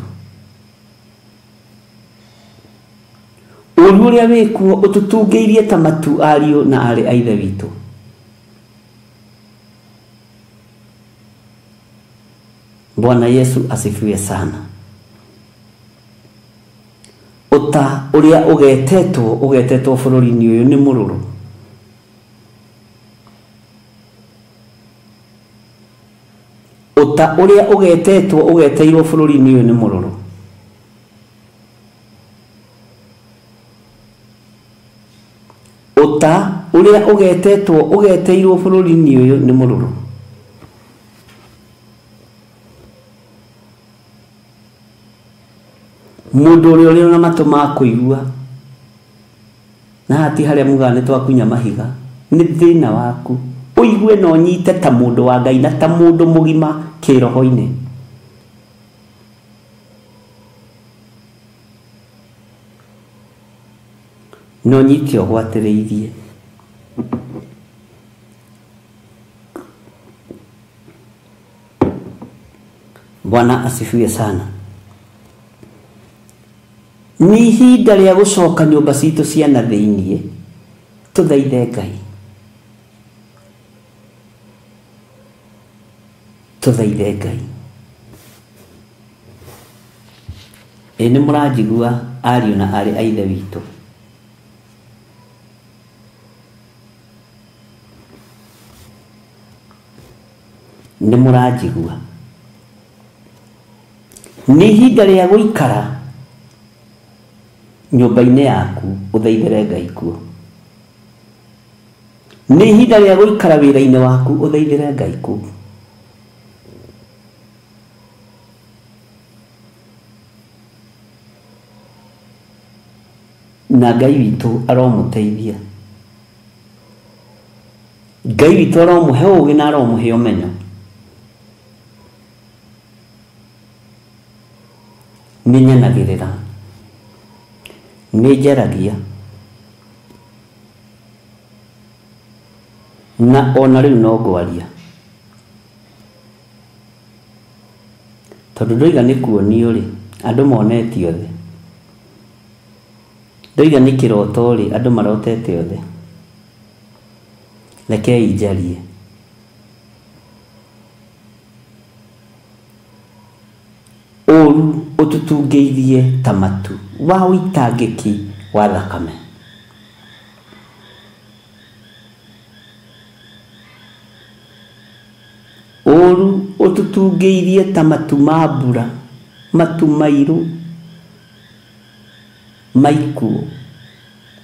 Ũũru ũrĩa wĩkuo ũtũtungĩirie ta matu ariũ na arĩ a ithe witũ. Bwana Yesu asifiwe sana. Ũta ũrĩa ũgetetwo bũrũri-inĩ ũyũ nĩ mũrũrũ. Ũta ũrĩa ũgeteirwo bũrũri-inĩ ũyũ nĩ mũrũrũ. Ũta ũrĩa ũgetetwo ũgeteirwo bũrũri-inĩ ũyũ nĩ mũrũrũ. Mũndũ ũrĩa ũrĩ na matũ ma kũigua na hati harĩa mugaga nĩ twakunya mahiga nĩ thĩna waku ũigue na ũnyite ta mũndũ wa Ngai na ta mũndũ mũgima kĩroho-inĩ. No nyite ũgwatĩrĩirie. Bwana asifiwe sana. Nĩ ihinda rĩa gũcoka nyũmba citũ cia na thĩiniĩ tũthaithe Ngai, tũthaithe Ngai. Ĩ nĩ mũranjigua ariũ na aarĩ a Ithe witũ? Nĩ mũranjigua? Nĩ ihinda rĩa gũikara nyũmba-inĩ yaku ũthaithere Ngai kuo. Nĩ ihinda rĩa gũikara wĩra-inĩ waku ũthaithere Ngai kuo. Na Ngai witũ aromũteithia. Ngai witũ aromũhe ũũgĩ na aromũhe ũmenyo. Nĩ nyanagĩrĩra, nĩ njaragia, na ona rĩu no ngwaria tondũ ndoiga nĩ kuonio rĩ, andũ monete othe. Ndoiga nĩ kĩroto rĩ, andũ marotete othe. Rekei njarie. Ũũru ũtũtungĩirie ta matu wa ũitangĩki wa thakame. Ũũru ũtũtungĩirie ta matu ma mbura, matu mairũ ma ikuũ,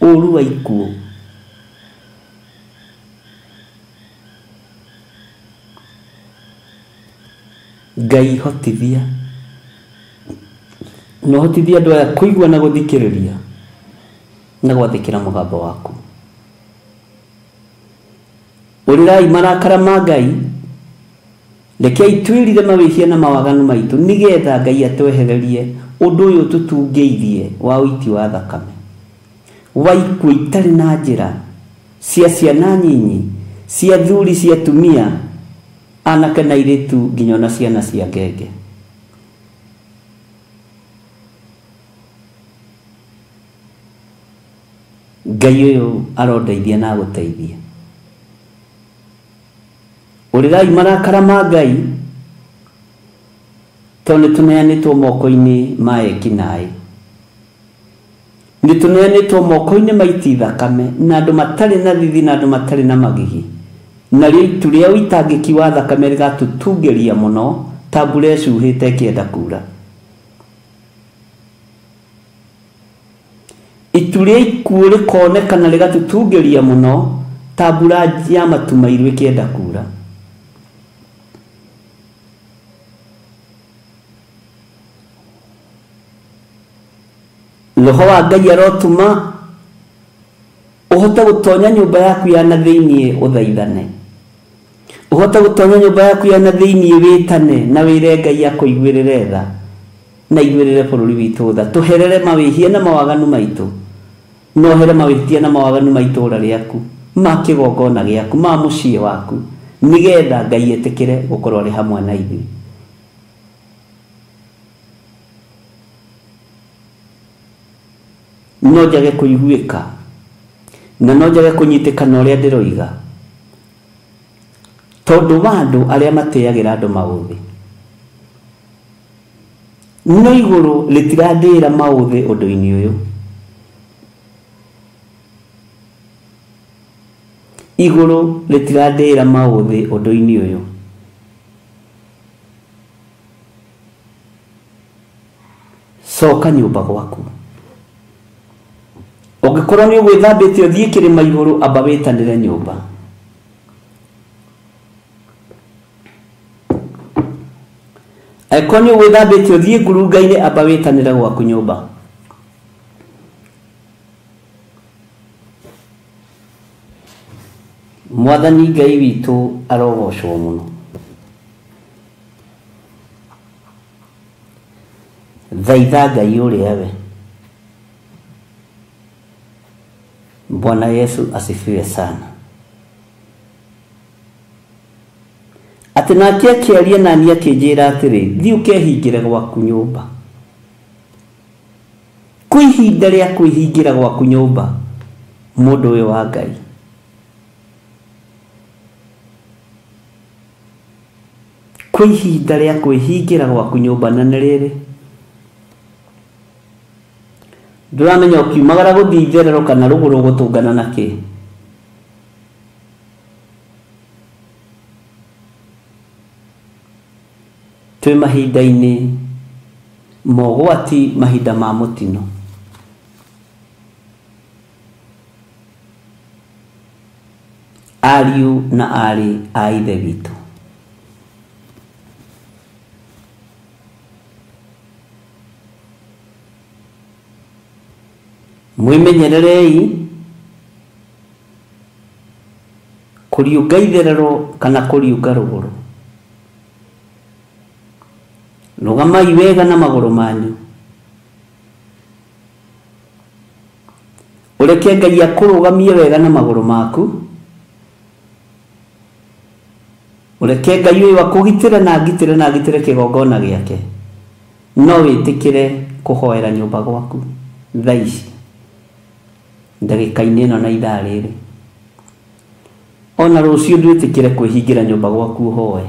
ũũru wa ikuũ. Ngai hotithia na hotithia andũ aya kũigua na gũthikĩrĩria na gwathĩkĩra mũgambo waku. Ũrĩrai marakara ma Ngai, rekei twĩrire mawĩhia na mawaganu maitũ nĩgetha Ngai atwehererie ũndũ ũyũ tũtungĩirie wa ũiti wa thakame, wa ikuũ itarĩ na njĩra cia ciana nyinyi, cia thuri, cia atumia, anake na airĩtu, nginya ona ciana cia ngenge. Ngai ũyũ arondeithia na agũteithia. Ũrĩrai marakara ma Ngai tondũ nĩ tũneanĩtwo moko-inĩ ma ekinaĩ, nĩ tũneanĩtwo moko-inĩ ma iti thakame na andũ matarĩ na thithi na andũ matarĩ na magigi, narĩo itu rĩa ũitangĩki wa thakame rĩgatũtungĩria mũno ta mbura ĩcuhĩte ĩkĩenda kuura. Itu rĩa ikuũ rĩkonekana rĩgatũtungĩria mũno ta mbura ya matu mairũ ĩkĩenda kuura. Roho wa Ngai arotũma ũhote gũtonya nyũmba yaku ya na thĩiniĩ ũthaithane, ũhote gũtonya nyũmba yaku ya na thĩiniĩ wĩtane na wĩre Ngai akũiguĩrĩre tha na iguĩrĩre bũrũri witũ tha. Tũherere mawĩhia na mawaganu maitũ, na ũhere mawĩhia na mawaganu ma itũũra rĩaku, ma kĩgongona gĩaku, ma mũciĩ waku, nĩgetha Ngai etĩkĩre gũkorwo arĩ hamwe na ithuĩ. No njage kũiguĩka na no njage kũnyitĩka na ũrĩa ndĩroiga tondũ wa andũ arĩa matĩagĩra andũ maũthĩ, no igũrũ rĩtirandĩĩra maũthĩ ũndũ-inĩ ũyũ. Igũrũ rĩtirandĩĩra maũthĩ ũndũ-inĩ ũyũ. Coka nyũmba gwaku. Ũngĩkorwo nĩ ũgwĩthambĩte ũthiĩ kĩrĩma igũrũ amba wĩtanĩre nyũmba. Angĩkorwo nĩ ũgwĩthambĩte ũthiĩ ngurunga-inĩ amba wĩtanĩre gwaku nyũmba. Mwathani Ngai witũ arogocwo mũno. Thaitha Ngai ũrĩa we. Bwana Yesu asifiwe sana. Atĩ nake akĩaria nani akĩnjĩra atĩrĩ, thiĩ ũkehingĩre gwaku nyũmba. Kwĩ ihinda rĩa kwĩhingĩra gwaku nyũmba, mũndũ ũyũ wa Ngai. Kwĩ ihinda rĩa kwĩhingĩra gwaku nyũmba na nĩ rĩrĩ. Ndũramenya ũkiumagara gũthiĩ itherero kana rũgũrũ ũgũtũngana na kĩ. Twĩ mahinda-inĩ mogwati, mahinda ma mũtino. Ariũ na aarĩ a Ithe witũ, mwĩmenyererei kũriũnga itherero kana kũriũnga rũgũrũ. Rũgamai wega na magũrũ manyu. Ũreke Ngai akũrũgamie wega na magũrũ maku. Ũreke Ngai ũyũ akũgitĩre na agitĩre na agitĩre kĩgongona gĩake. No wĩtĩkĩre kũhoera nyũmba gwaku thaa ici, ndagĩka-inĩ ĩno na ithaa rĩrĩ. Ona rũciũ ndwĩtĩkĩre kwĩhingĩra nyũmba gwaku ũhoe.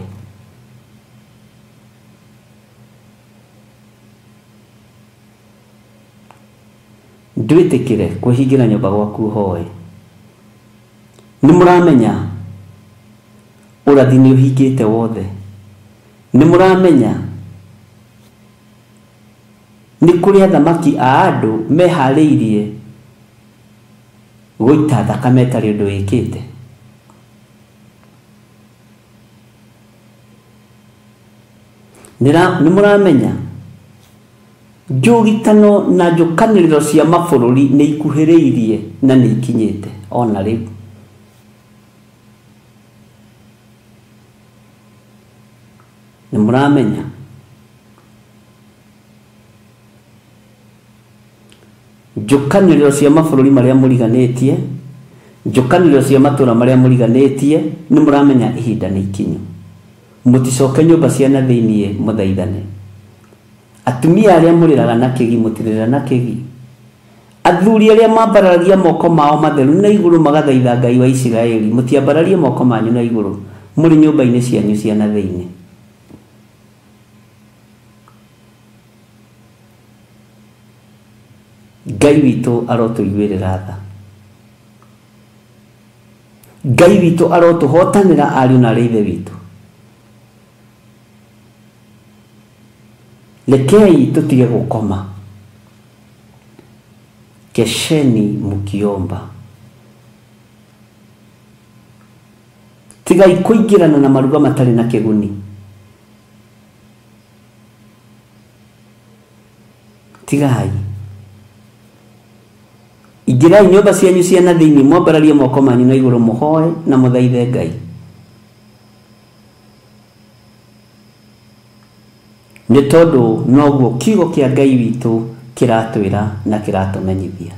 Ndwĩtĩkĩre kwĩhingĩra nyũmba gwaku ũhoe. Nĩ mũramenya ũrathi nĩ ũhingĩte wothe. Nĩ mũramenya nĩ kũrĩ athamaki a andũ meharĩirie gũita thakame ĩtarĩ ũndũ wĩkĩte. Nĩ mũramenya njũgitano na njũkanĩrĩro cia mabũrũri nĩ ikuhĩrĩirie na nĩ ikinyĩte ona rĩu. Nĩ mũramenya njũkanĩrĩro cia mabũrũri marĩa mũriganĩtie, njũkanĩrĩro cia matũũra marĩa mũriganĩtie, nĩ mũramenya ihinda nĩ ikinyu. Mũticoke nyũmba cia na thĩiniĩ mũthaithane. Atumia arĩa mũrĩraga na kĩgi mũtirĩra na kĩgi. Athuri arĩa mambararagia moko mao matheru na igũrũ magathaitha Ngai wa Isiraeli, mũtiambararie moko manyu na igũrũ mũrĩ nyũmba-inĩ cianyu cia na thĩiniĩ. Ngai witũ arotũiguĩrĩra tha. Ngai witũ arotũhotanĩra ariũ na aarĩ a Ithe witũ. Rekei tũtige gũkoma. Kesheni mũkiomba. Tigai kũingĩrana na maruga matarĩ na kĩguni. Tigai. Ingĩrai nyũmba cianyu cia na thĩiniĩ mwambararie moko manyu na igũrũ mũhoe na mũthaithe Ngai. Nĩ tondũ noguo kiugo kĩa Ngai witũ kĩratwĩra na kĩratũmenyithia.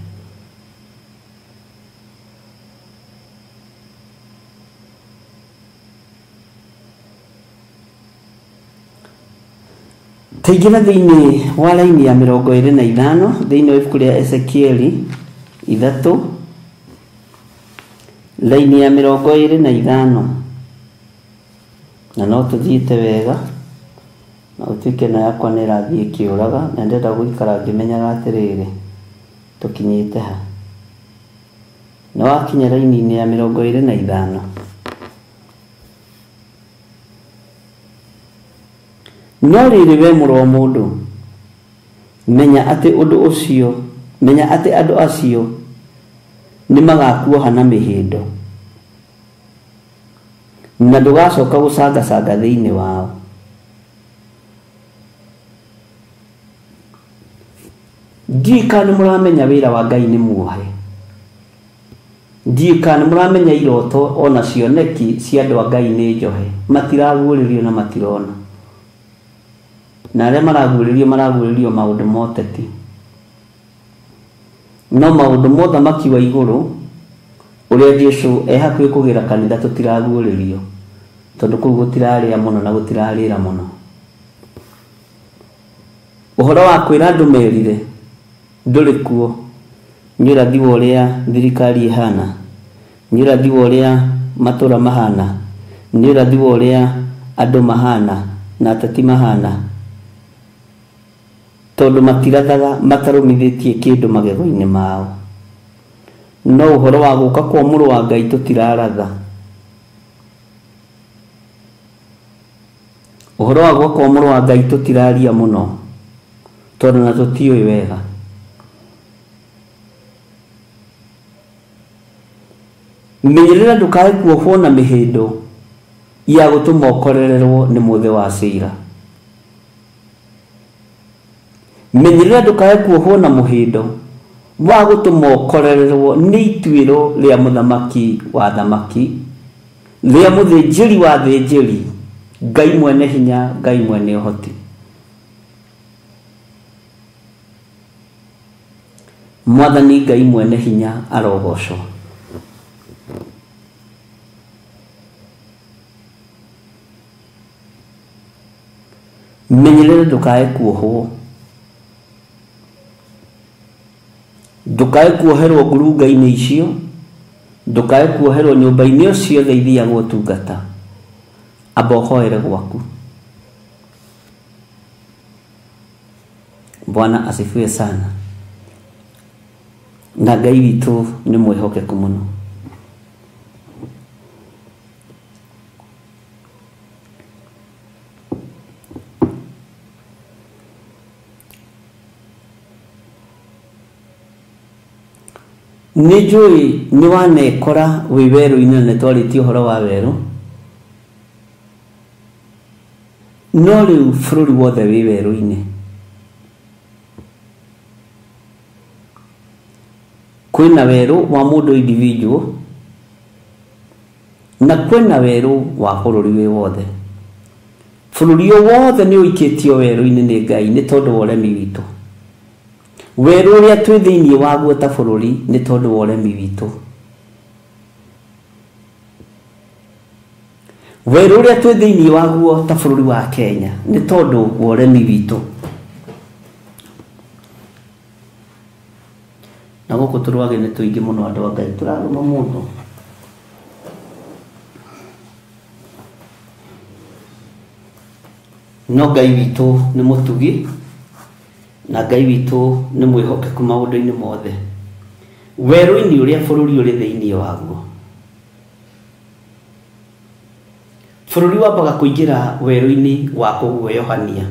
Taingĩra thĩiniĩ wa raini ya 25 thĩiniĩ wa ibuku rĩa Ezekieli 3 raini ya 25, na no tũthiĩte wega na ũtuĩke na yakwa nĩ ĩrathiĩ ĩkĩũraga na ndĩrenda gũikara ngĩmenyaga atĩrĩrĩ tũkinyĩte ha. Nĩ wakinya raini-inĩ ya 25. No rĩrĩ we mũrũ wa mũndũ, menya atĩ ũndũ ũcio, menya atĩ andũ acio Nĩ magakuoha na mĩhĩndo na ndũgacoka gũcangacanga thĩinĩ wao. Ndiũĩ kana nĩ mũramenya wĩra wa Ngai nĩ muohe. Ndiũĩ kana nĩ mũramenya iroto ona cioneki cia andũ a Ngai nĩ njohe. Matiraguũrĩrio na matirona. Na arĩa maraguũrĩrio maraguũrĩrio maũndũ ma ũteti. No maũndũ ma ũthamaki wa igũrũ ũrĩa Jesũ e hakuhĩ kũgĩra kanitha tũtiraguũrĩrio tondũ kũu gũtirarĩa mũno na gũtirarĩra mũno. Ũhoro wa kwĩra andũ merire ndũrĩ kuo. Nĩ ũrathi wa ũrĩa thirikari ĩhana, nĩ ũrathi wa ũrĩa matũra mahana, nĩ ũrathi wa ũrĩa andũ mahana na ateti mahana, tondũ matirathaga matarũmithĩtie kĩndũ magego-inĩ mao. No ũhoro wa gũka kwa mũrũ wa Ngai tũtiraratha. Ũhoro wa gũka kwa mũrũ wa Ngai tũtiraria mũno tondũ na tũtiũĩ wega. Menyerera ndũkae kuohwo na mĩhĩndo ya gũtũma ũkorererwo nĩ mũthĩ wa cira. Menyerera ndũkae kuohwo na mũhĩndo wa gũtũma ũkorererwo nĩ ituĩro rĩa mũthamaki wa thamaki, rĩa mũthĩnjĩri wa thĩnjĩri, Ngai mwene hinya, Ngai mwene ũhoti. Mwathani Ngai mwene hinya arogocwo. Menyerera ndũkae kuohwo, ndũkae kuoherwo ngurunga-inĩ icio, ndũkae kuoherwo nyũmba-inĩ o ciothe ithiagwo ũtungata. Amba ũhoere gwaku. Bwana asifiwe sana. Na Ngai witũ nĩ mwĩhokeku mũno. Nĩ njũĩ nĩ wanekora wĩ werũ-inĩ na nĩ twarĩtie ũhoro wa werũ, no rĩu bũrũri wothe wĩ werũ-inĩ. Kwĩna werũ wa mũndũ individual na kwĩna werũ wa bũrũri wĩ wothe. Bũrũri o wothe nĩ ũikĩtio werũ-inĩ nĩ Ngai nĩ tondũ wa ũremi witũ. Werũ ũrĩa twĩ thĩinĩ waguo ta bũrũri nĩ tondũ wa ũremi witũ. Werũ ũrĩa twĩ thĩinĩ waguo ta bũrũri wa Kenya nĩ tondũ wa ũremi witũ. Na gũkũ tũrwage nĩ tũingĩ mũno andũ a Ngai, tũrarũma mũndũ. No Ngai witũ nĩ mũtugi na Ngai witũ nĩ mwĩhokeku maũndũ-inĩ mothe. Werũ-inĩ ũrĩa bũrũri ũrĩ thĩinĩ waguo, bũrũri wambaga kũingĩra werũ-inĩ wa kũguoyohania,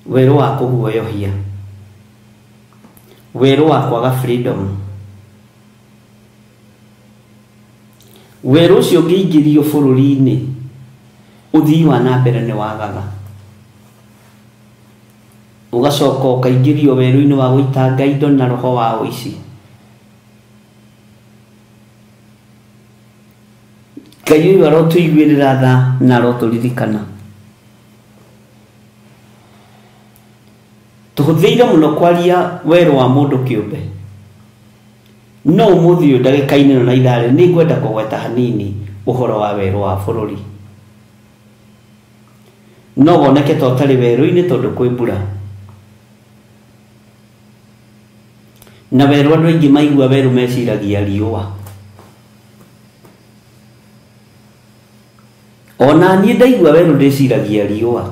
werũ wa kũguoyohia, werũ wa kwaga freedom. Werũ ũcio ũngĩingĩrio bũrũri-inĩ, ũthii wa na mbere nĩ wagaga. Ũgacoka ũkaingĩrio werũ-inĩ wa gũitanga indo na roho wa ũici. Ngai ũyũ arotũiguĩrĩra tha na arotũririkana. Tũhũthĩire mũno kwaria werũ wa mũndũ kĩũmbe, no ũmũthĩ ũyũ ndagĩka-inĩ ĩno na ithaa rĩrĩ nĩ ngwenda kũgweta hanini ũhoro wa werũ wa bũrũri. No woneke ta ũtarĩ werũ-inĩ tondũ kwĩ mbura. Na werũ andũ aingĩ maigua werũ meciragia riũa. Ona niĩ ndaigua werũ ndĩciragia riũa.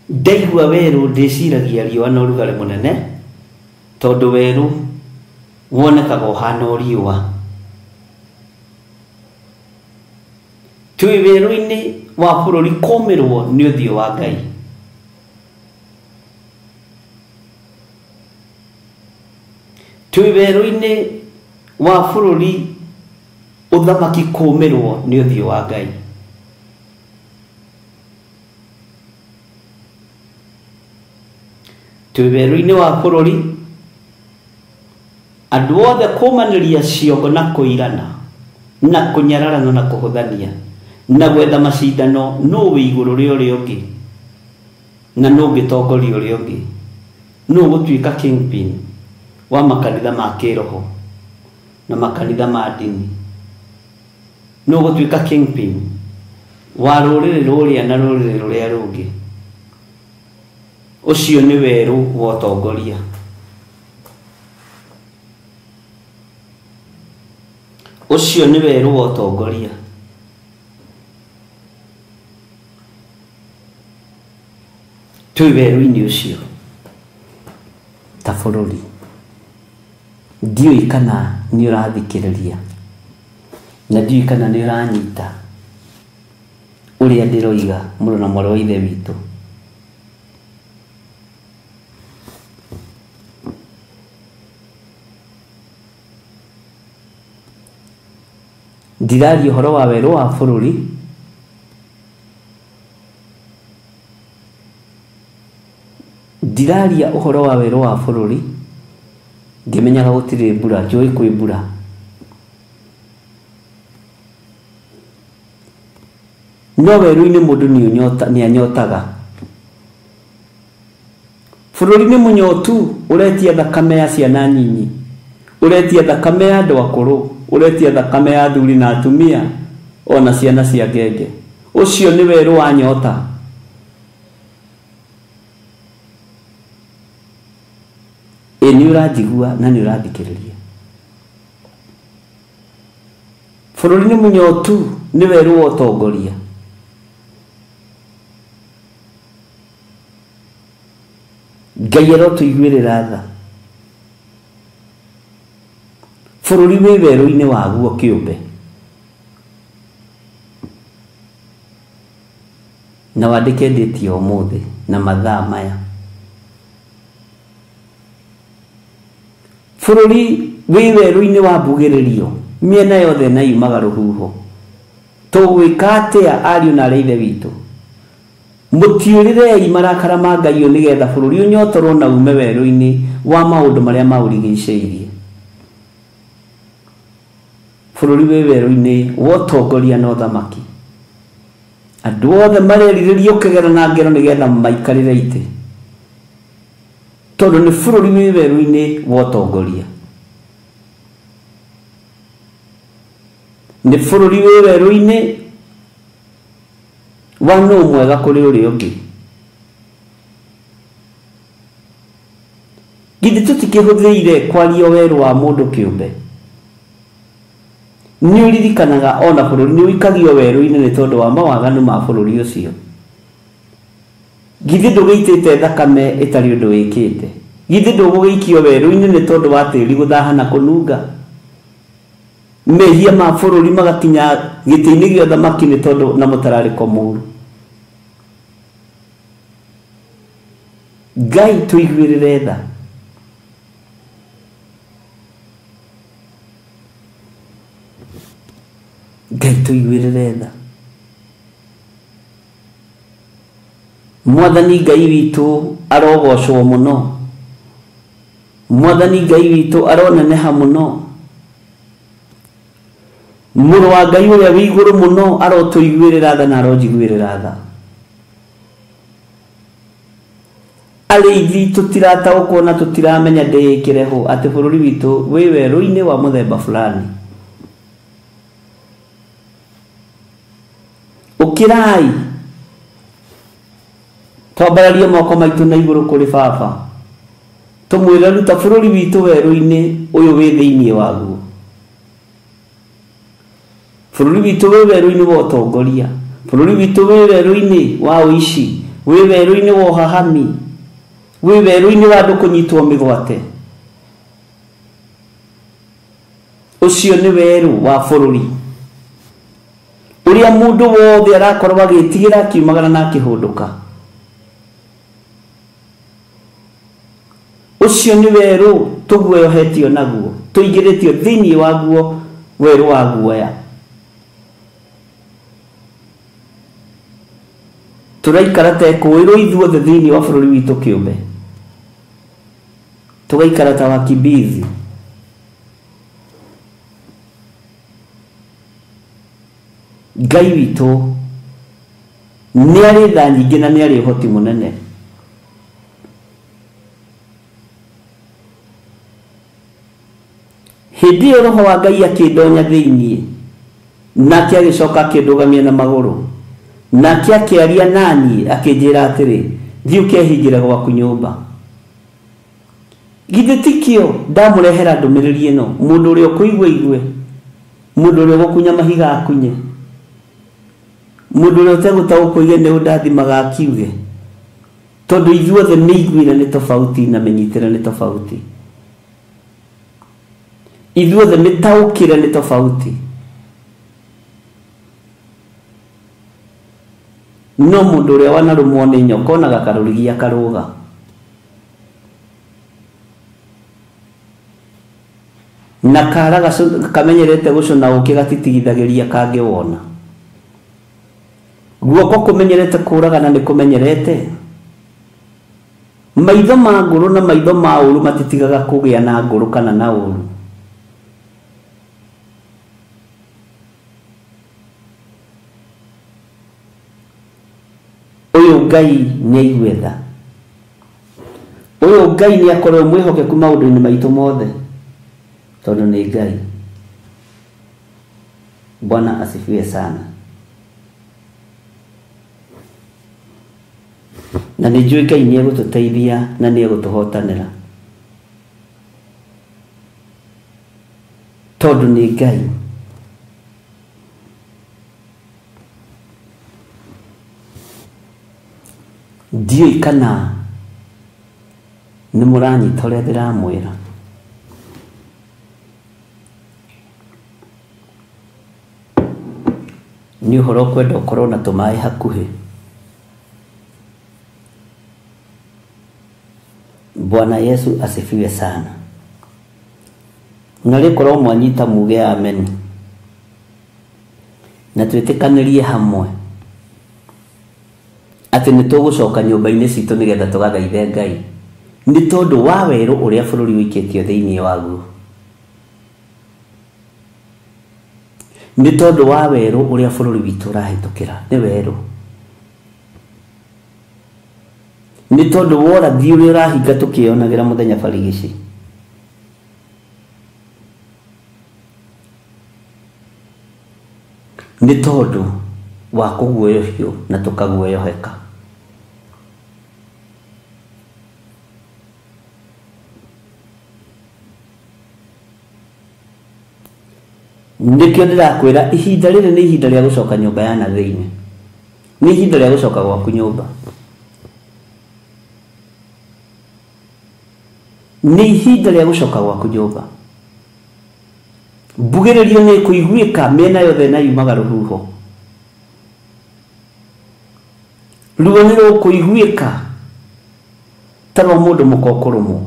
Ndaigua werũ ndĩciragia riũa na ũrugarĩ mũnene, tondũ werũ wonekaga ũhana o riũa. Twĩ werũ-inĩ wa bũrũri kũmĩrwo nĩ ũthiũ wa Ngai. Twĩ werũ-inĩ wa bũrũri ũthamaki kũũmĩrwo nĩ ũthiũ wa Ngai. Twĩ werũ-inĩ wa bũrũri andũ othe kũmanĩria ciongo na kũirana na kũnyararana na kũhũthania na gwetha macindano nũ wĩ igũrũ rĩa ũrĩa ũngĩ na nũ ũngĩtongoria ũrĩa ũngĩ, nũ ũgũtuĩka kingpin wa makanitha ma kĩroho na makanitha ma ndini, nũ ũgũtuĩka kingpin wa rũrĩrĩ rũrĩa na rũrĩrĩ rũrĩa rũngĩ. Ũcio nĩ werũ wa ũtongoria. Ũcio nĩ werũ wa ũtongoria. Twĩ werũ-inĩ ũcio ta bũrũri. Ndiũĩ kana nĩ ũrathikĩrĩria na ndiũĩ kana nĩ ũranyita ũrĩa ndĩroiga mũrũ na mwarĩ wa ithe witũ. Ndiraria ũhoro wa werũ wa bũrũri ndiraria ũhoro wa werũ wa bũrũri ngĩmenyaga gũtirĩ mbura, njũĩ kwĩ mbura. No werũ-inĩ mũndũ nĩ anyotaga. Bũrũri nĩ mũnyotu, ũretia thakame ya ciana nyinyi, ũretia thakame ya andũ akũrũ, ũretia thakame ya athuri na atumia ona ciana cia ngenge. Ũcio nĩ werũ wa nyota. Ĩ nĩ ũranjigua na nĩ ũrathikĩrĩria. Bũrũri nĩ mũnyotu, nĩ werũ wa ũtongoria. Ngai arotũiguĩrĩra tha. Bũrũri wĩ werũ-inĩ waguo kĩũmbe na wandĩke ndĩti ya ũmũthĩ na mathaa maya. Bũrũri wĩ werũ-inĩ wa mbugĩrĩrio, mĩena yothe na yumaga rũhuho. Tũgwĩka atĩa ariũ na aarĩ a ithe witũ? Mũtiũrĩrei marakara ma Ngai ũyũ nĩgetha bũrũri ũnyotorwo na ume werũ-inĩ wa maũndũ marĩa maũrigicĩirie. Bũrũri wĩ werũ-inĩ wa ũtongoria na ũthamaki. Andũ othe marerirĩria ũkĩgera na ngero nĩgetha maikarĩre itĩ, tondũ nĩ bũrũri wĩ werũ-inĩ wa ũtongoria. Nĩ bũrũri wĩ werũ-inĩ wa nũ mwega kũrĩ ũrĩa ũngĩ. Githĩ tũtikĩhũthĩire kwaria werũ wa mũndũ kĩũmbe? Nĩ ũririkanaga ona bũrũri nĩ ũikagio werũ-inĩ nĩ tondũ wa mawaganu ma bũrũri ũcio. Githĩ ndũgĩitĩte thakame ĩtarĩ ũndũ wĩkĩte? Githĩ ndũgũgĩikio werũ-inĩ nĩ tondũ wa tĩri gũthaha na kũnunga? Mehia ma bũrũri magakinya gĩtĩ-inĩ gĩa ũthamaki nĩ tondũ na mũtararĩko mũũru. Ngai tũiguĩrĩre tha. Ngai tũiguĩrĩre tha. Mwathani Ngai witũ arogocwo mũno. Mwathani Ngai witũ aroneneha mũno. Mũrũ wa Ngai ũrĩa wĩ igũrũ mũno arotũiguĩrĩra tha na aronjiguĩrĩra tha. Arĩithi tũtirataũkwo na tũtiramenya ndĩĩkĩre ho atĩ bũrũri witũ wĩ werũ-inĩ wa mũthemba fulani. Ũkĩrai twambararie moko maitũ na igũrũ kũrĩ baba, tũmwĩre ruta bũrũri witũ werũ-inĩ ũyũ wĩ thĩinĩ waguo. Bũrũri witũ wĩ werũ-inĩ wa ũtongoria, bũrũri witũ wĩ werũ-inĩ wa ũici, wĩ werũ-inĩ wa ũhahami, wĩ werũ-inĩ wa andũ kũnyitwo mĩgwate. Ũcio nĩ werũ wa bũrũri ũrĩa mũndũ wothe arakorwo agĩtigĩra akiumagara na akĩhũndũka. Ũcio nĩ werũ Tũguoyohetio naguo. Tũingĩrĩtio thĩinĩ waguo werũ wa guoya. Tũraikara ta ekũĩrwo ithuothe thĩinĩ wa bũrũri witũ kĩũmbe. Tũgaikara ta wakimbizi. Ngai witũ nĩ arĩ tha nyingĩ na nĩ arĩ ũhoti mũnene. Hĩndĩ ĩyo roho wa Ngai akĩndonya thĩinĩ, nake agĩcoka akĩndũgamia na magũrũ, nake akĩaria naniĩ akĩnjĩra atĩrĩ, thiĩ ũkehingĩre gwaku nyũmba. Githĩ ti kĩo ndamũrehera ndũmĩrĩri ĩno, mũndũ ũrĩa ũkũigua igue, mũndũ ũrĩa ũgũkunya mahiga akunye, mũndũ ũrĩa ũtegũtaũkwo oige nĩ ũndathimaga akiuge, tondũ ithuothe mĩiguĩre nĩ tofauti na mĩnyitĩre nĩ tofauti. Ithuothe mĩtaũkĩre nĩ tofauti. No mũndũ ũrĩa wanarũmwo nĩ nyoka onaga karũrigi akarũga. Na kara kamenyerete gũcũna ũkĩ gatitigithagĩria kangĩwona. Guoko kũmenyerete kũragana nĩ kũmenyerete. Maitho ma ngũrũ na maitho ma ũru matitigaga kũgĩa na ngũrũ kana na ũru. Ũyũ Ngai nĩ aigue tha. Ũyũ Ngai nĩ akorwo mwĩhokeku maũndũ-inĩ maitũ mothe, tondũ nĩ Ngai. Bwana asifiwe sana. Na nĩ njũĩ Ngai nĩ egũtũteithia na nĩ egũtũhotanĩra, tondũ nĩ Ngai. Ndiũĩ kana nĩ mũranyita ũrĩa ndĩramwĩra. Nĩ ũhoro ũkwenda ũkorwo na tũmaĩ hakuhĩ. Bwana Yesu asifiwe sana. Na rĩkorwo mwanyita muge amen, na twĩtĩkanĩrie hamwe atĩ nĩ tũgũcoka nyũmba-inĩ citũ nĩgetha tũgathaithe Ngai, nĩ tondũ wa werũ ũrĩa bũrũri ũikĩtio thĩinĩ waguo, nĩ tondũ wa werũ ũrĩa bũrũri witũ ũrahĩtũkĩra, nĩ werũ, nĩ tondũ wa ũrathi ũrĩa ũrahinga tũkĩonagĩra mũthenya barigici. Nĩ tondũ wa kũguoyohio na tũkaguoyoheka. Nĩkĩo ndĩrakwĩra ihinda rĩrĩ nĩ ihinda rĩa gũcoka nyũmba ya na thĩinĩ, nĩ ihinda rĩa gũcoka gwaku nyũmba, nĩ ihinda rĩa gũcoka gwaku nyũmba. Mbugĩrĩrio nĩ kũiguĩka mĩena yothe na yumaga rũhuho. Ruo nĩ rũkũiguĩka ta rwa mũndũ mũka ũkũrũmwo.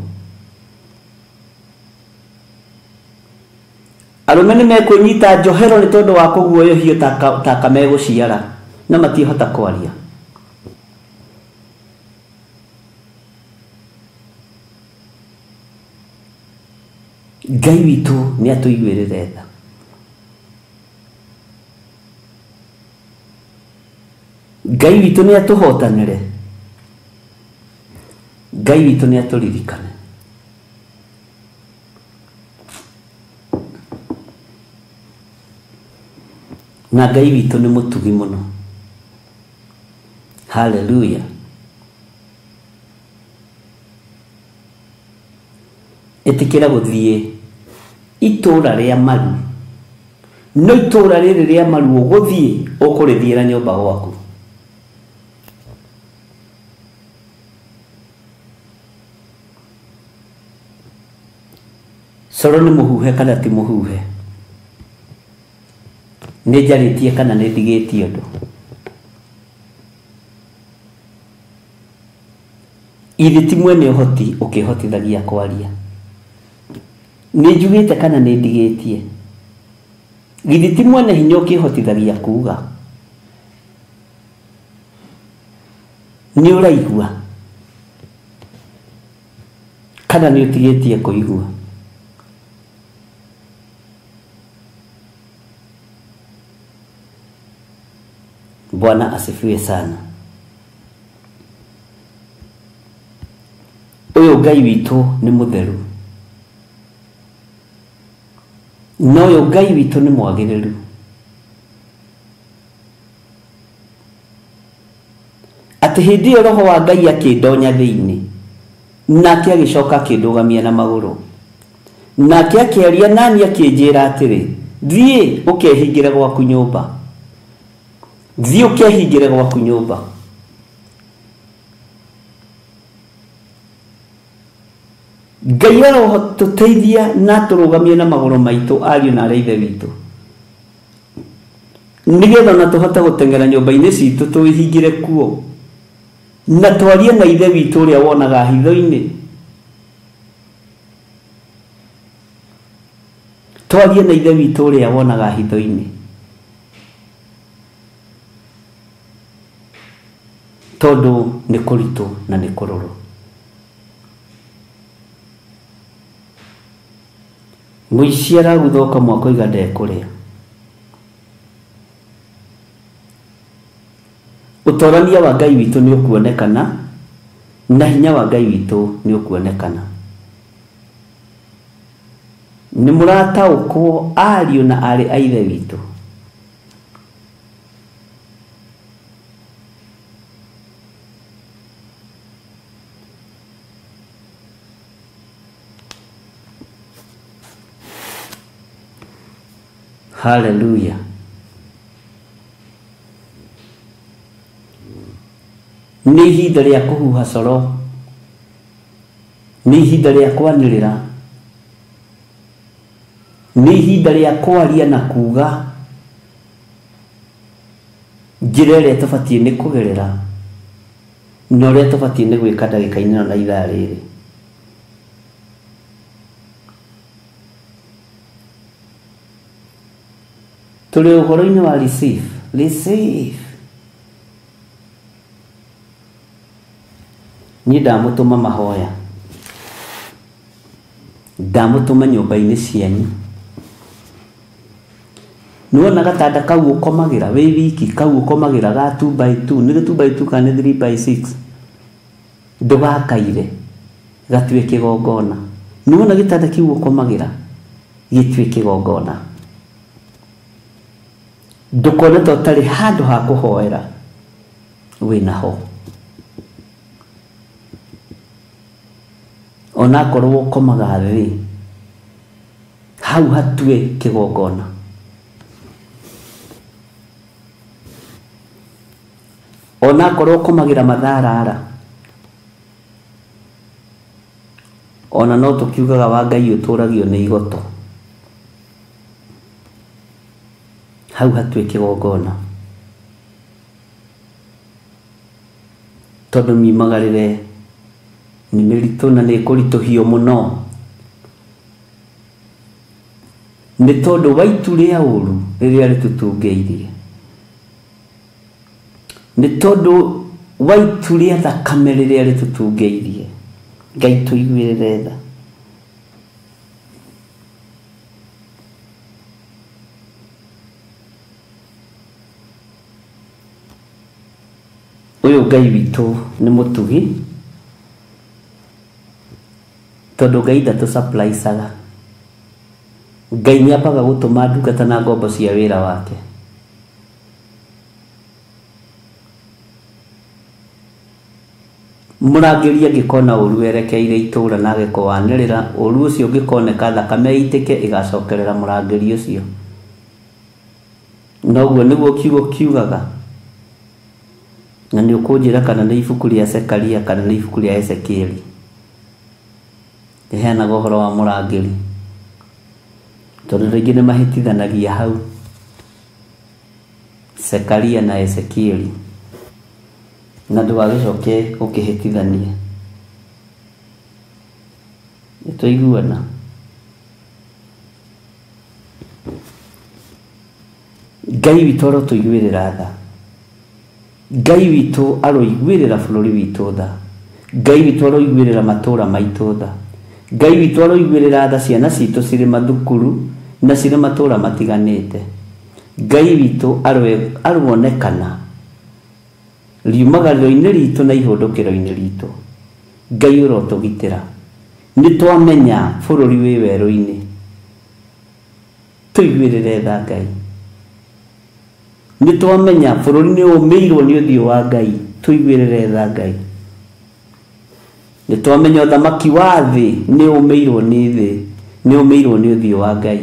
Arũme nĩ mekwĩnyita njohero nĩ tondũ wa kũguoyohio ta kamegũciara na matihota kwaria. Ngai witũ nĩ atũiguĩrĩre tha. Ngai witũ nĩ atũhotanĩre. Ngai witũ nĩ atũririkane. Na Ngai witũ nĩ mũtugi mũno. Haleluya. Ĩtĩkĩra gũthiĩ itũra rĩa maru, no itũra rĩrĩ rĩa maru ũgũthiĩ ũkũrĩthiĩra nyũmba gwaku. Coro nĩ mũhuhe kana ti mũhuhe, nĩ njarĩtie kana nĩ ndigĩtie ũndũ. Ithe ti mwene ũhoti ũkĩhotithagia kwaria. Nĩ njugĩte kana nĩ ndigĩtie? Githĩ ti mwene hinya ũkĩhotithagia kuga? Nĩ ũraigua kana nĩ ũtigĩtie kũigua? Bwana asifiwe sana. Ũyũ Ngai witũ nĩ mũtheru, na ũyũ Ngai witũ nĩ mwagĩrĩru. Atĩ hĩndĩ ĩyo roho wa Ngai akĩndonya thĩinĩ, nake agĩcoka akĩndũgamia na magũrũ, nake akĩaria nani akĩnjĩra atĩrĩ, thiĩ ũkehingĩre gwaku nyũmba, thiĩ ũkehingĩre gwaku nyũmba. Ngai arotũteithia na tũrũgamie na magũrũ maitũ ariũ na arĩa ithe witũ, nĩgetha ona tũhote gũteng'era nyũmba-inĩ citũ tũĩhingĩre kuo, na twarie na ithe witũ ũrĩa wonaga hitho-inĩ, twarie na ithe witũ ũrĩa wonaga hitho-inĩ, tondũ nĩ kũritũ na nĩ kũrũrũ. Mũici araguthoka mwaka oiga ndekũrĩa. Ũtorania wa Ngai witũ nĩ ũkuonekana, na hinya wa Ngai witũ nĩ ũkuonekana. Nĩ mũrataũkwo ariũ na aarĩ a ithe witũ? Hallelujah. Nĩ ihinda rĩa kũhuha coro, nĩ ihinda rĩa kwanĩrĩra, nĩ ihinda rĩa kwaria na kuga njĩra ĩrĩa tũbatiĩ nĩ kũgerera na ũrĩa tũbatiĩ nĩ gwĩka ndagĩka-inĩ ĩno na ithaa rĩrĩ. Tũrĩ ũhoro-inĩ wa receive, receive. Niĩ ndamũtũma mahoya, ndamũtũma nyũmba-inĩ cianyu. Nĩwona gatanda kau ũkomagĩra wĩ wiki, kau ũkomagĩra ga 2 by 2, nĩ 2 by 2 kana nĩ 3 by 6, ndũgakaire gatue kĩgongona. Nĩwona gĩtanda kĩu ũkomagĩra gĩtue kĩgongona. Ndũkone ta ũtarĩ handũ ha kũhoera wĩnaho, onakorwo ũkomaga thĩ, hau hatue kĩgongona. Onakorwo ũkomagĩra matharara, ona no tũkiugaga wa Ngai ũtũragio nĩ igoto, hau hatue kĩgongona, tondũ miumagarĩre nĩ mĩritũ na nĩ ĩkũritũhio mũno, nĩ tondũ wa itu rĩa ũru rĩrĩa rĩtũtungĩirie, nĩ tondũ wa itu rĩa thakame rĩrĩa rĩtũtungĩirie. Ngai tũiguĩrĩre tha. Ũyũ Ngai witũ nĩ mũtugi, tondũ Ngai ndatũsurprisaga. Ngai nĩ ambaga gũtũma ndungata na ngombo cia wĩra wake. Mũrangĩri angĩkona ũru werekeire itũũra na age kũwanĩrĩra, ũru ũcio ũngĩkoneka thakame ĩitĩke ĩgacokerera mũrangĩri ũcio. Noguo nĩguo kiugo kiugaga. Na nĩ ũkũnjĩra kana nĩ ibuku rĩa Zekaria kana nĩ ibuku rĩa Ezekieli rĩheanaga ũhoro wa mũrangĩri, tondũ rĩngĩ nĩ mahĩtithanagia hau Zekaria na Ezekieli, na ndũgagĩcoke ũkĩhĩtithanie. Nĩtwaiguana? Ngai witũ arotũiguĩrĩra tha. Ngai witũ aroiguĩrĩra bũrũri witũ tha. Ngai witũ aroiguĩrĩra matũũra maitũ tha. Ngai witũ aroiguĩrĩra tha ciana citũ cirĩ mathukuru na cirĩ matũũra matiganĩte. Ngai witũ aruonekana riumagarĩro-inĩ ritũ na ihũndũkĩro-inĩ ritũ. Ngai ũrotũgitĩra. Nĩ twamenya bũrũri wĩ werũ-inĩ. Tũiguĩrĩre tha Ngai. Nĩ twamenya bũrũri nĩ ũmĩirwo nĩ ũthiũ wa Ngai. Tũiguĩrĩre tha Ngai. Nĩ twamenya ũthamaki wa thĩ nĩ ũmĩirwo nĩ thĩ, nĩ ũmĩirwo nĩ ũthiũ wa Ngai.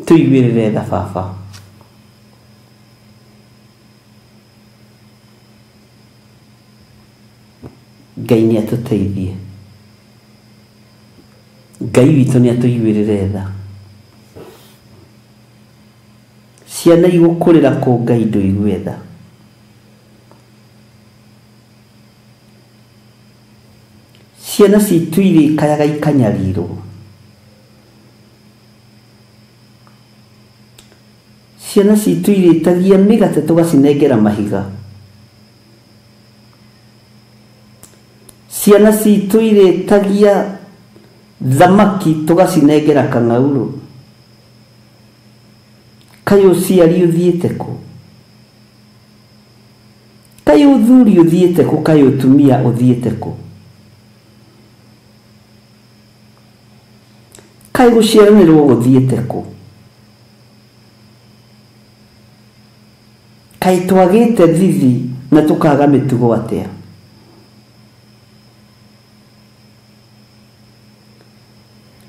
Tũiguĩrĩre tha Baba. Ngai nĩ atũteithie. Ngai witũ nĩ atũiguĩrĩre tha. Ciana igũkũrĩra kũ Ngai ndũigue tha. Ciana citũ irĩkayaga ikanyarirwo. Ciana citũ irĩtagia mĩgate tũgacinengera mahiga. Ciana citũ irĩtagia thamaki tũgacinengera kang'aurũ. Kaĩ ũciari ũthiĩte kũ? Kaĩ ũthuri ũthiĩte kũ? Kaĩ ũtumia ũthiĩte kũ? Kaĩ gũciaranĩrwo gũthiĩte kũ? Kaĩ twagĩte thithi na tũkaga mĩtugo atĩa?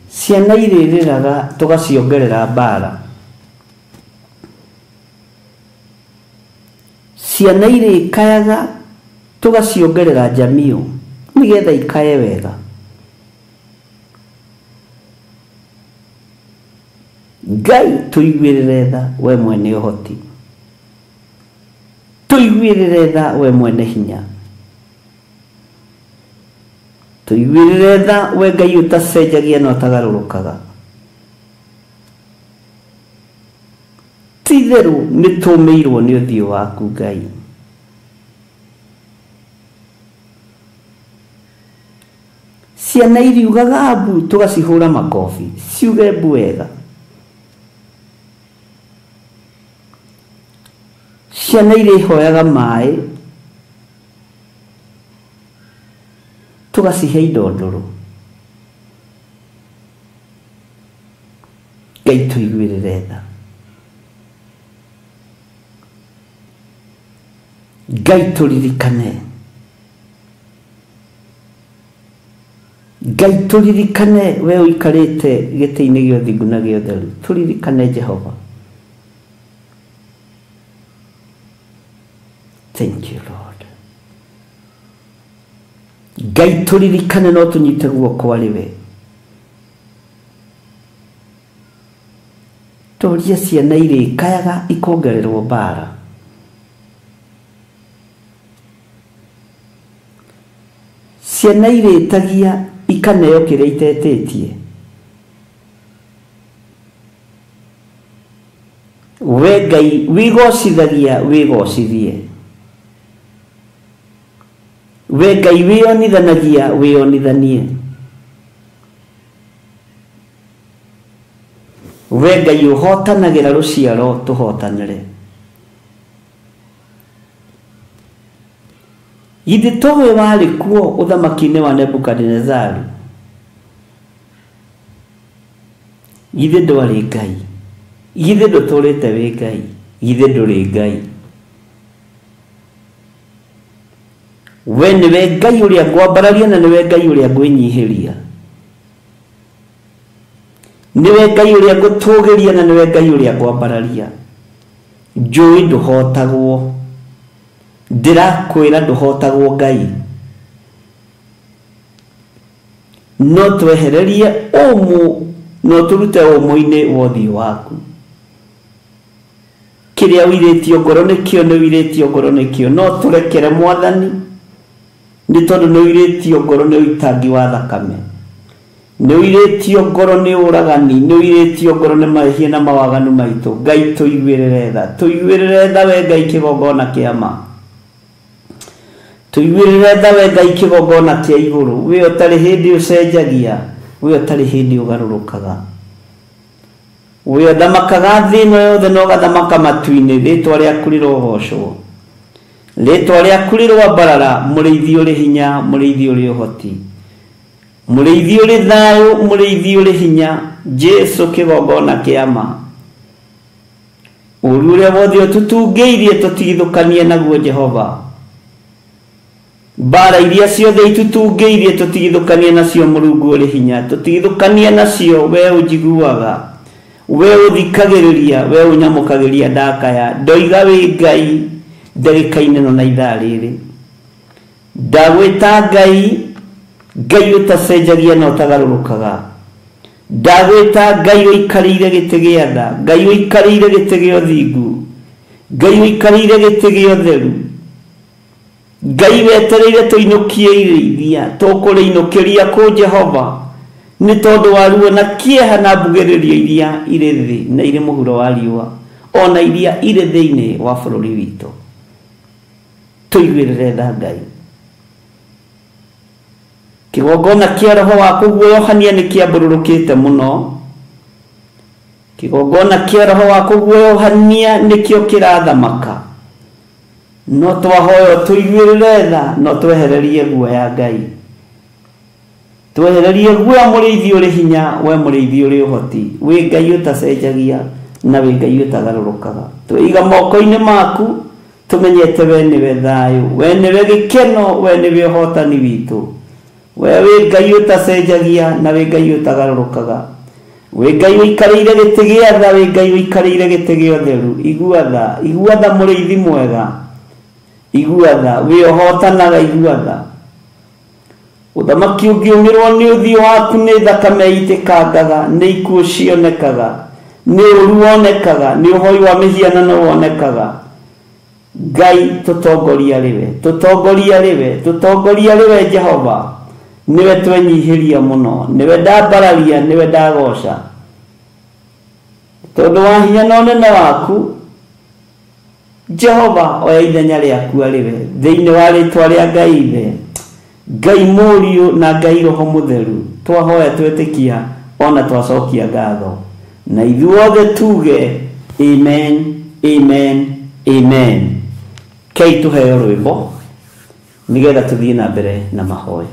Ciana irĩrĩraga tũgaciongerera mbara. Ciana irĩkayaga tũgaciongerera njamio nĩgetha ikaye wega. Ngai tũiguĩrĩre tha we mwene ũhoti. Tũiguĩrĩre tha we mwene hinya. Tũiguĩrĩre tha we Ngai ũtacenjagia na ũtagarũrũkaga. Ti-itherũ nĩ tũmĩirwo nĩ ũthiũ waku Ngai. Ciana iriugaga mbu tũgacihũra makobi ciuge mbu wega. Ciana irĩhoyaga maĩ tũgacihe indo ndũrũ. Ngai tũiguĩrĩre tha. Ngai tũririkane. Ngai tũririkane we ũikarĩte gĩtĩ-inĩ gĩa ũthingu na gĩa ũtheru. Tũririkane Jehova. Thank you Lord. Ngai tũririkane no tũnyite guoko arĩ we. Toria ciana irĩkayaga ikongererwo mbara. Ciana irĩtagia ikaneo kĩrĩa itetĩtie. We Ngai wĩgocithagia wĩgocithie. We Ngai wĩonithanagia wĩonithanie. We Ngai ũhotanagĩra rũciaro tũhotanĩre. Githĩ towe warĩ kuo ũthamaki-inĩ wa Nebukadinezaru? Githĩ ndwarĩ Ngai? Githĩ ndũtũrĩte wĩ Ngai? Githĩ ndũrĩ Ngai? We nĩwe Ngai ũrĩa ngwambararia na nĩwe Ngai ũrĩa ngwĩnyihĩria. Nĩwe Ngai ũrĩa ngũtũgĩria na nĩwe Ngai ũrĩa ngwambararia. Njũĩ ndũhotagwo. Ndĩrakwĩra ndũhotagwo Ngai. No twehererie ũmũ, no tũrute ũmũ-inĩ wa ũthiũ waku. Kĩrĩa ũirĩtio ngoro nĩkĩo, nĩ ũirĩtio ngoro nĩkĩo. No tũrekere Mwathani, nĩ tondũ nĩ ũirĩtio ngoro nĩ ũitangi wa thakame. Nĩ ũirĩtio ngoro nĩ ũragani, nĩ ũirĩtio ngoro nĩ mahĩtia na mawaganu maitũ. Ngai tũiguĩrĩre tha, tũiguĩrĩre tha we Ngai kĩgongona kĩa ma, tũiguĩrĩre tha we Ngai kĩgongona kĩa igũrũ, we ũtarĩ hĩndĩ ũcenjagia, we ũtarĩ hĩndĩ ũgarũrũkaga, we ũthamakaga thĩ ĩno yothe na ũgathamaka matu-inĩ. Rĩtwa rĩaku rĩrogocwo, rĩtwa rĩaku rĩroambarara, mũrĩithi ũrĩ hinya, mũrĩithi ũrĩ ũhoti, mũrĩithi ũrĩ thayũ, mũrĩithi ũrĩ hinya, Jesu kĩgongona kĩa ma. Ũru ũrĩa wothe ũtũtungĩirie tũtigithũkanie naguo Jehova, mbara iria ciothe itutungĩirie tũtigithũkanie nacio Mũrungu ũrĩ hinya, tũtigithũkanie nacio. We ũnjiguaga, we ũthikagĩrĩria, we ũnyamũkagĩria ndakaya, ndoiga wĩ Ngai ndagĩka-inĩ ĩno na ithaa rĩrĩ. Ndagwĩta Ngai, Ngai ũtacenjagia na ũtagarũrũkaga. Ndagwĩta Ngai ũikarĩire gĩtĩ gĩa tha, Ngai ũikarĩire gĩtĩ gĩa ũthingu, Ngai ũikarĩire gĩtĩ gĩa ũtheru, Ngai wetereire tũinũkie irĩithia, tũkũrĩinũkĩria kũ Jehova, nĩ tondũ wa ruo na kĩeha na mbugĩrĩrio iria irĩ thĩ na irĩ mũhuro wa riũa, ona iria irĩ thĩinĩ wa bũrũri witũ. Tũiguĩrĩre tha Ngai. Kĩgongona kĩa roho wa kũguoyohania nĩ kĩambũrũrũkĩte mũno. Kĩgongona kĩa roho wa kũguoyohania nĩkĩo kĩrathamaka. No twahoywo tũiguĩrĩre tha, no twehererie guoya Ngai, twehererie guoya mũrĩithi ũrĩ hinya, we mũrĩithi ũrĩ ũhoti, wĩ Ngai ũtacenjagia na wĩ Ngai ũtagarũrũkaga. Twĩiga moko-inĩ maku, tũmenyete we nĩwe thayũ, we nĩwe gĩkeno, we nĩwe ũhotani witũ. We wĩ Ngai ũtacenjagia na wĩ Ngai ũtagarũrũkaga, wĩ Ngai ũikarĩire gĩtĩ gĩa tha, wĩ Ngai ũikarĩire gĩtĩ gĩa ũtheru. Igua tha, igua tha mũrĩithi mwega, igua tha, wĩ ũhotanaga, igua tha. Ũthamaki ũngĩũmĩrwo nĩ ũthiũ waku nĩ thakame itĩkangaga, nĩ ikuũ cionekaga, nĩ ũru wonekaga, nĩ ũhoi wa mĩhianano wonekaga. Ngai tũtongoria rĩwe, tũtongoria rĩwe, tũtongoria rĩwe Jehova. Nĩwe twenyihĩria mũno, nĩwe ndambararia, nĩwe ndagoca, tondũ wa hinya na ũnene waku. Jehova oya ithenya rĩaku arĩwe, thĩinĩ wa rĩtwa rĩa Ngai Ithe, Ngai Mũriũ na Ngai Roho Mũtheru, twahoya twetĩkia ona twacokia ngatho, na ithuothe tuge amen, amen, amen. Kei tũheo rwĩmbo nĩgetha tũthiĩ na mbere na mahoya.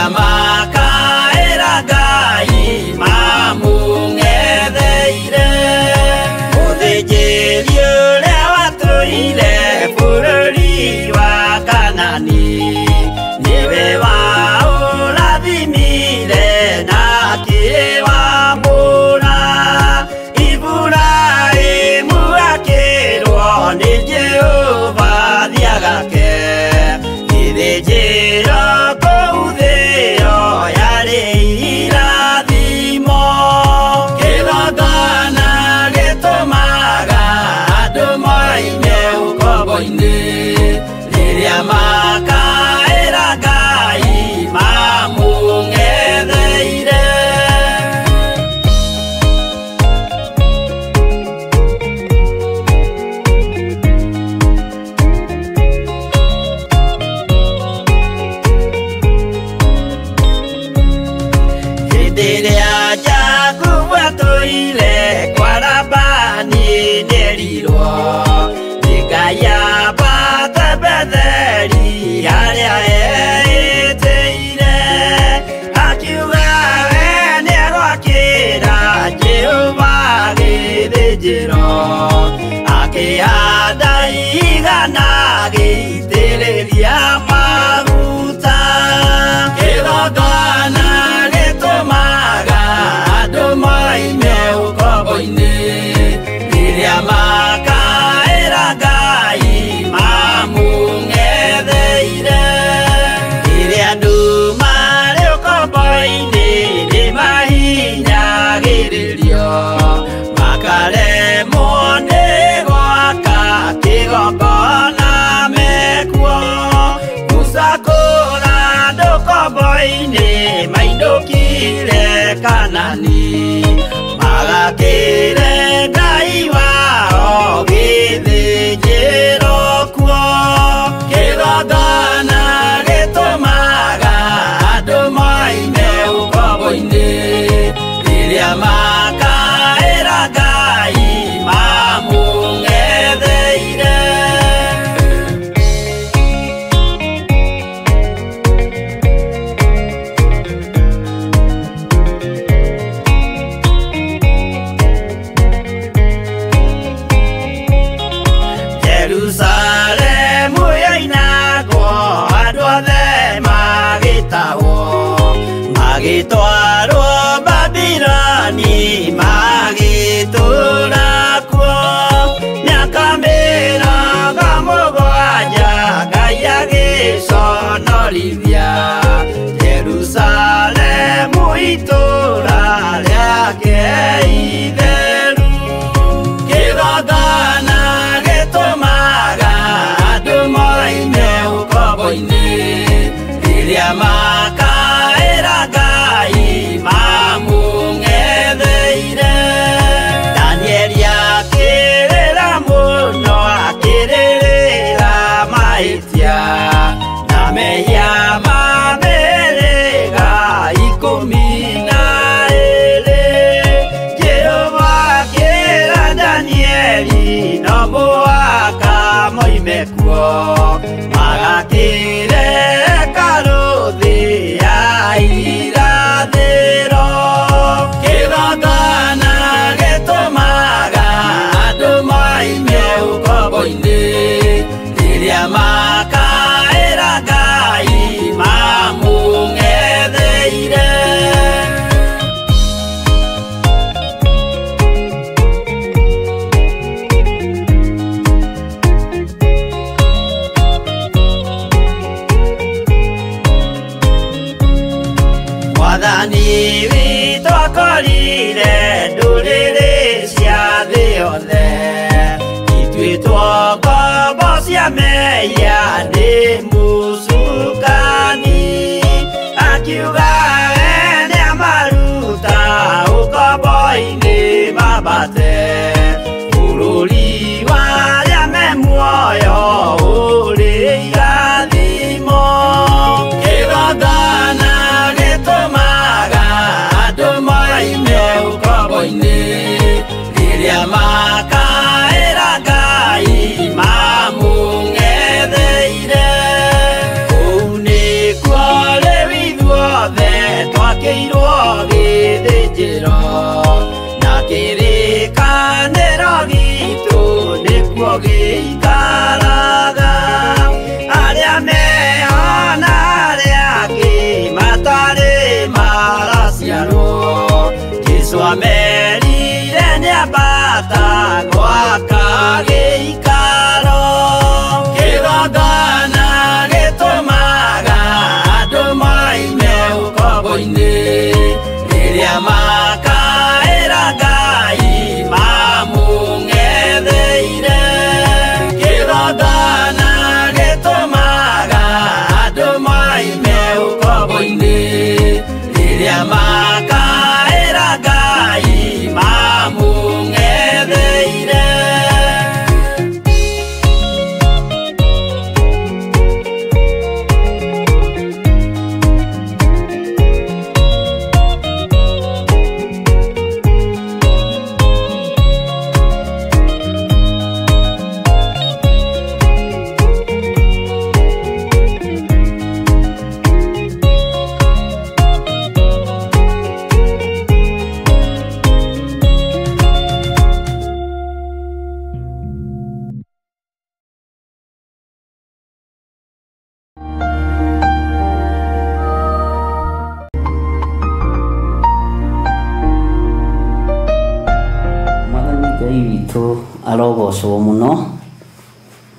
Makaera Ngai mamung'ethanĩire. Hĩndĩ ĩrĩa Jakubu atũire kwa Labani nĩerirwo nĩ Ngai ambate Betheli harĩa eĩtĩire. Akiuga we nĩegwakĩra Jehova gĩthĩnjĩro, akĩhanda igana agĩitĩrĩria maguta. Kĩgongona gĩtũmaga andũ moime ũkombo-inĩ, rĩrĩa makaĩra Ngai mamũng'etheire. Rĩrĩa andũ marĩ ũkombo-inĩ nĩmahinyagĩrĩrio, makaremwo nĩ gwaka kĩgongona mekuo. Musa kũra andũ ũkombo-inĩ mainũkire Kanani, magakĩre Ngai wao gĩthĩnjĩro kuo. Kĩgongona gĩtũmaga andũ moime ũkombo-inĩ, rĩrĩa makaĩra Ngai mamũng'etheire. Jerusalemu yoinagwo andũ othe magĩtahwo, magĩtwarwo Babiloni magĩtũũra kuo. Mĩaka 70 Ngai agĩconorithia Jerusalemu itũũra rĩake itheru. Kĩgongona gĩtũmaga andũ moime ũkombo-inĩ, rĩrĩa makaĩra Ngai mamũng'etheire. Danieli akĩrĩra mũno akĩrĩrĩra mahĩtia na mehia ma mĩhĩrĩga 12. Jehova akĩra Danieli no mũhaka moime kuo, magakĩre hekarũ thĩ ya irathĩro. Kĩgongona gĩtũmaga andũ moime ũkombo-inĩ, rĩrĩa makaĩra Ngai mamũng'etheire. Mwathani witũ akorire ndũrĩrĩ cia thĩ yothe, ituĩtwo ngombo cia mehia nĩ mũcukani. Akiuga we nĩamaruta ũkombo-inĩ mambate bũrũri wa arĩa me muoyo ũrĩ irathimo. Kĩgongona gĩtũmaga andũ moime ũkombo-inĩ, rĩrĩa makaĩra Ngai mamũng'etheire. Ngai witũ arogocwo mũno,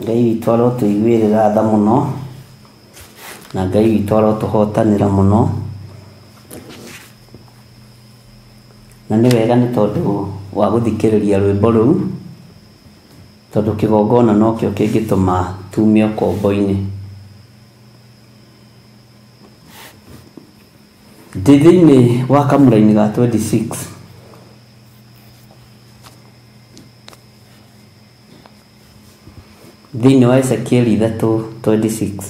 Ngai witũ arotũiguĩrĩra tha mũno, na Ngai witũ arotũhotanĩra mũno. Na nĩ wega nĩ tondũ wa gũthikĩrĩria rwĩmbo rũu, tondũ kĩgongona nokĩo kĩngĩtũma tume ũkombo-inĩ. Ndĩ thĩinĩ wa kamũraini ga 26 thĩinĩ wa Ezekieli 3:26,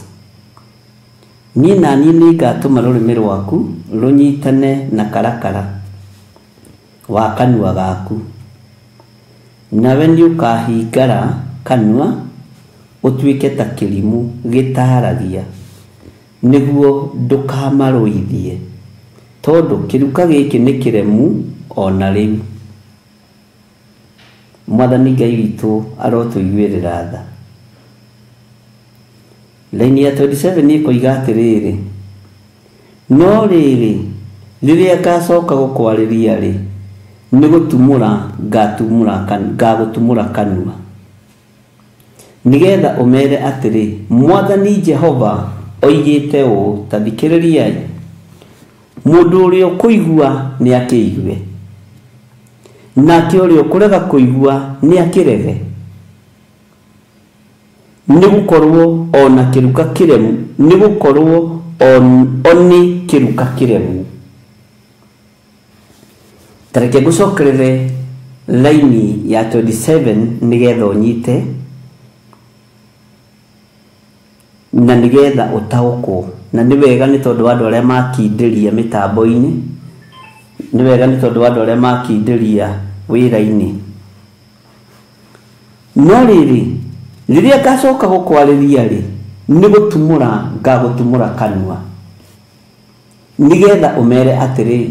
niĩ na niĩ nĩngatũma rũrĩmĩ rwaku rũnyitane na karakara wa kanua gaku, nawe nĩũkahingara kanua ũtuĩke ta kĩrimũ gĩtaaragia, nĩguo ndũkamarũithie, tondũ kĩruka gĩkĩ nĩ kĩremu o na rĩu. Mwathani Ngai witũ arotũiguĩrĩra tha. Laini ya 27 ĩkoiga atĩrĩrĩ, no rĩrĩ, rĩrĩa ngacoka gũkwarĩria rĩ, nĩ gũtumũra ngagũtumũra kanua, nĩgetha ũmere atĩrĩ, Mwathani Jehova oigĩte ũũ, ta thikĩrĩriai, mũndũ ũrĩa ũkũigua nĩ akĩigue, nake ũrĩa ũkũrega kũigua nĩ akĩrege, nĩgũkorwo ona kĩruka kĩremu, nĩgũkorwo o nĩ kĩruka kĩremu. Ta reke ngũcokerere laini ya 27 nĩgetha ũnyite na nĩgetha ũtaũkwo. Na nĩ wega nĩ tondũ wa andũ arĩa makindĩria mĩtambo-inĩ, nĩ wega nĩ tondũ wa andũ arĩa makindĩria wĩra-inĩ. No rĩrĩ, rĩrĩa ngacoka gũkwarĩria rĩ, nĩ gũtumũra ngagũtumũra kanua, nĩgetha ũmere atĩrĩ,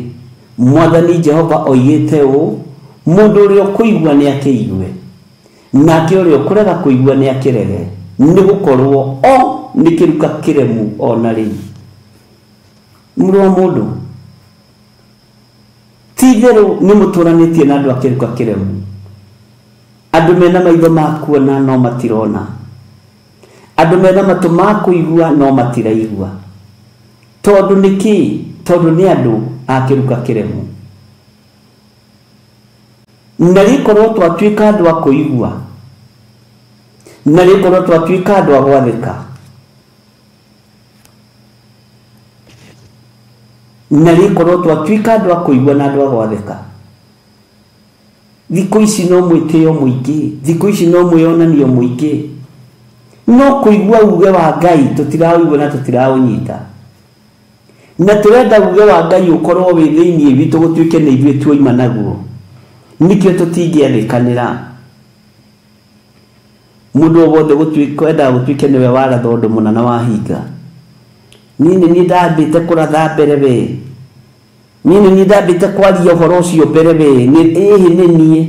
Mwathani Jehova oigĩte ũũ, mũndũ ũrĩa ũkũigua nĩ akĩigue, nake ũrĩa ũkũrega kũigua nĩ akĩrege, nĩgũkorwo o nĩ kĩruka kĩremu o na rĩu. Mũrũ wa mũndũ, ti itherũ nĩ mũtũranĩtie na andũ a kĩruka kĩremu, andũ mena maitho ma kuona no matirona, andũ mena matũ ma kũigua no matiraigua. Tondũ nĩ kĩ? Tondũ nĩ andũ a kĩruka kĩremu. Na rĩkorwo twatuĩka andũ a kũigua, na rĩkorwo twatuĩka andũ a gwathĩka, na rĩkorwo twatuĩka andũ a kũigua na andũ a gwathĩka, thikũ ici no mwĩtĩo mũingĩ, thikũ ici no mwĩonanio mũingĩ, no kũigua uge wa Ngai tũtiraũigua na tũtiraũnyita. Na tũrenda uge wa Ngai ũkorwo wĩ thĩinĩ witũ, gũtuĩke nĩ ithuĩ tuoima naguo. Nĩkĩo tũtingĩathĩkanĩra. Mũndũ o wothe endaga gũtuĩke nĩwe waratha ũndũ mũna na wahinga. Niĩ nĩ niĩ ndambĩte kũratha mbere we, niĩ nĩ niĩ ndambĩte kwaria ũhoro ũcio mbere we, ĩhĩ nĩ niĩ.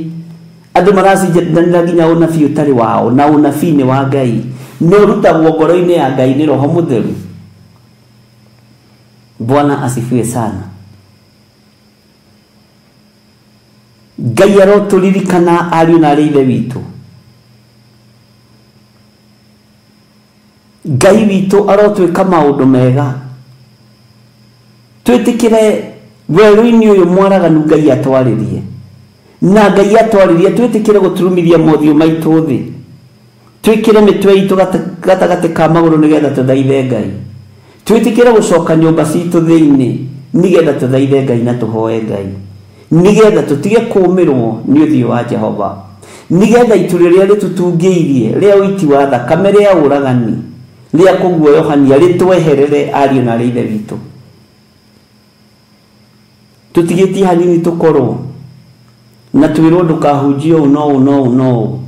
Andũ maracindanĩra nginya ũnabii ũtarĩ wao, na ũnabii nĩ wa Ngai, no ũrutagwo ngoro-inĩ ya Ngai nĩ Roho Mũtheru. Bwana asifiwe sana. Ngai arotũririkana ariũ na arĩ ithe witũ. Ngai witũ arotwĩka maũndũ mega, twĩtĩkĩre werũ-inĩ ũyũ mwaraganu Ngai atwarĩrie, na Ngai atwarĩrie twĩtĩkĩre gũturumithia mothiũ maitũ thĩ, twĩkĩre mĩtwe itũ gatagatĩ ka magũrũ nĩgetha tũthaithe Ngai, twĩtĩkĩre gũcoka nyũmba citũ thĩinĩ nĩgetha tũthaithe Ngai na tũhoe Ngai, nĩgetha tũtige kũũmĩrwo nĩ ũthiũ wa Jehova, nĩgetha itu rĩrĩa rĩtũtungĩirie rĩa ũiti wa thakame, rĩa ũragani, rĩa kũguoyohania rĩtweherere ariũ na arĩ ithe witũ. Tũtigĩtie hanini tũkorwo na twĩrwo ndũkahunjie ũũ no ũũ no ũũ no ũũ,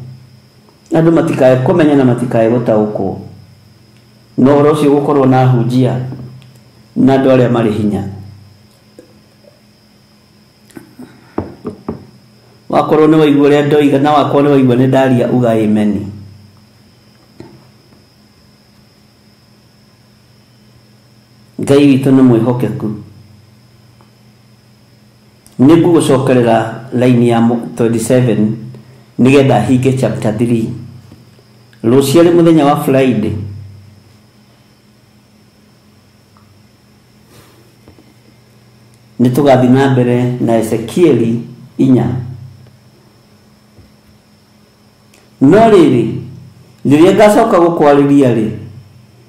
andũ matikae kũmenya na matikae gũtaũkwo, na ũhoro ũcio gũkorwo na ahunjia na andũ arĩa marĩ hinya. Wakorwo nĩ waigua ũrĩa ndoiga, na wakorwo nĩ waigua nĩ ndaria, uga amen. Ngai witũ nĩ mwĩhokeku. Nĩ ngũgũcokerera laini ya 27 Nĩgetha hinge chapter 3. Rũciũ arĩ mũthenya wa Friday. Nĩ tũgathiĩ na mbere na Ezekieli 4. No rĩrĩ, rĩrĩa ngacoka gũkwarĩria rĩ,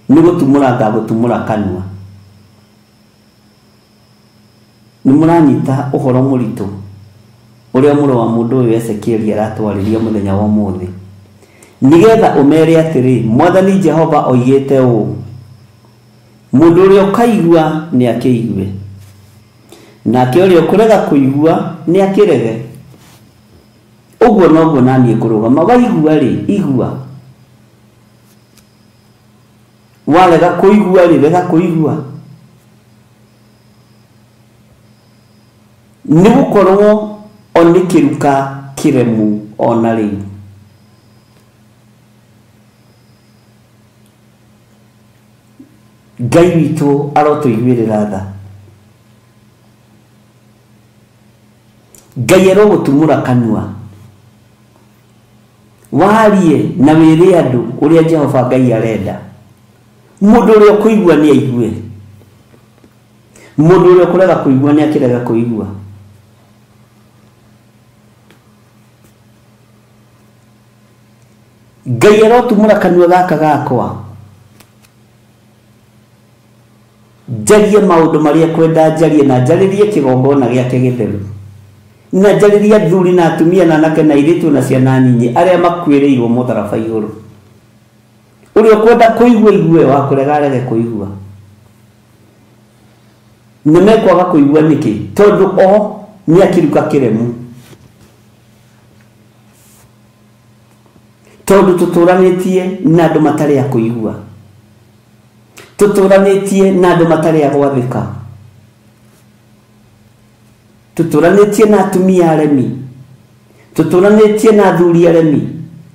nĩ gũtumũra ngagũtumũra kanua. Nĩ mũranyita ũhoro mũritũ ũrĩa mũrũ wa mũndũ ũyũ Ezekieli aratwarĩria mũthenya wa ũmũthĩ. Nĩgetha ũmere atĩrĩ, Mwathani Jehova oigĩte ũũ, mũndũ ũrĩa ũkaigua nĩ akĩigue, nake ũrĩa ũkũrega kũigua nĩ akĩrege. Ũguo noguo naniĩ ngũrũgama. Waigua rĩ, igua. Warega kũigua rĩ, rega kũigua. Nĩ gũkorwo o nĩ kĩruka kĩremu ona rĩu. Ngai witũ arotũiguĩrĩra tha. Ngai arogũtumũra kanua warie na wĩre andũ ũrĩa Jehova Ngai arenda. Mũndũ ũrĩa ũkũigua nĩ aigue, mũndũ ũrĩa ũkũrega kũigua nĩ akĩrega kũigua. Ngai arotumũra kanua gaka gakwa njarie maũndũ marĩa kwenda njarie, na njarĩrie kĩgongona gĩake gĩtheru, na njarĩrie athuri na atumia na anake na airĩtu na ciana nyinyi arĩa makuĩrĩirwo mũtharaba igũrũ. Ũrĩa ũkwenda kũigua igue, wa kũrega arege kũigua. Nĩ mekwaga kũigua nĩkĩ? Tondũ o nĩ akĩruka kĩremu. Tondũ tũtũranĩtie na andũ matarĩ a kũigua, tũtũranĩtie na andũ matarĩ a gwathĩka, tũtũranĩtie na atumia aremi, tũtũranĩtie na athuri aremi,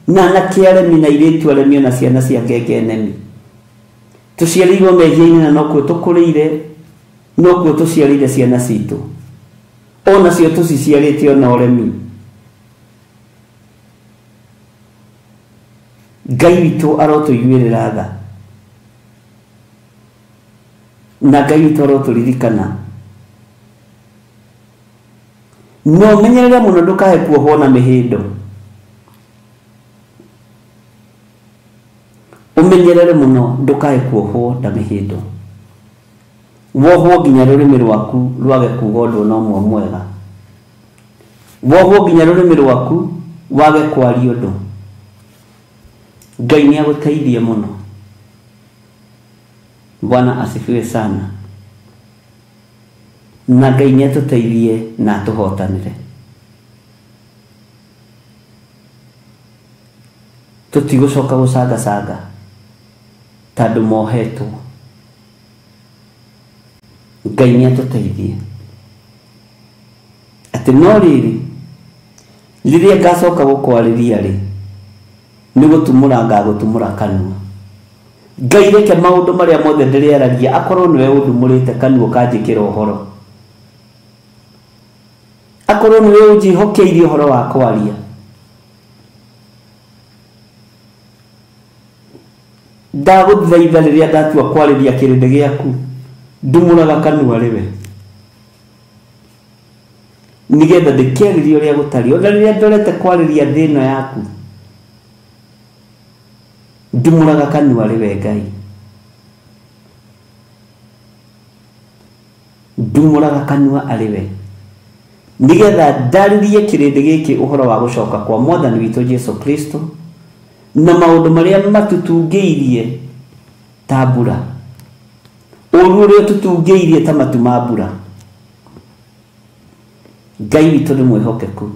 na anake aremi, na airĩtu aremi, ona ciana cia ngenge nemi. Tũciarĩirwo mehia-inĩ na nokuo tũkũrĩire, nokuo tũciarĩire ciana citũ, onacio tũciciarĩte ona ũremi. Ngai witũ arotũiguĩrĩra tha, na Ngai witũ arotũririkana. No ũmenyerere mũno ndũkae kuohwo na mĩhĩndo. Ũmenyerere mũno ndũkae kuohwo na mĩhĩndo. Wohwo nginya rũrĩmĩ rwaku rwage kuuga ũndũ ona ũmwe mwega. Wohwo nginya rũrĩmĩ rwaku wage kwaria ũndũ. Ngai nĩ agũteithie mũno. Bwana asifiwe sana. Na Ngai nĩ atũteithie na atũhotanĩre. Tũtigũcoka gũcangacanga tondũ mohetwo. Ngai nĩ atũteithie atĩ no rĩrĩ, rĩrĩa ngacoka gũkwarĩria rĩ, nĩ gũtumũra ngagũtumũra kanua. Ngai reke maũndũ marĩa mothe ndĩrĩaragia akorwo nĩwe ũndumũrĩte kanua ũkanjĩkĩra ũhoro, akorwo nĩwe ũnjĩhokeirie ũhoro wa kwaria. Ndagũthaitha rĩrĩa ndatua kwarĩria kĩrĩndĩ gĩaku, ndumũraga kanua rĩwe, nĩgetha ndĩkĩarĩrie ũrĩa gũtariĩ. Ona rĩrĩa ndorete kwarĩria thĩ ĩno yaku, ndumũraga kanua rĩwe Ngai, ndumũraga kanua arĩwe, nĩgetha ndarĩrie kĩrĩndĩ gĩkĩ ũhoro wa gũcoka kwa Mwathani witũ Jesu Kristo na maũndũ marĩa matutungĩirie ta mbura, ũru ũrĩa ũtutungĩirie ta matu ma mbura. Ngai witũ nĩ mwĩhokeku.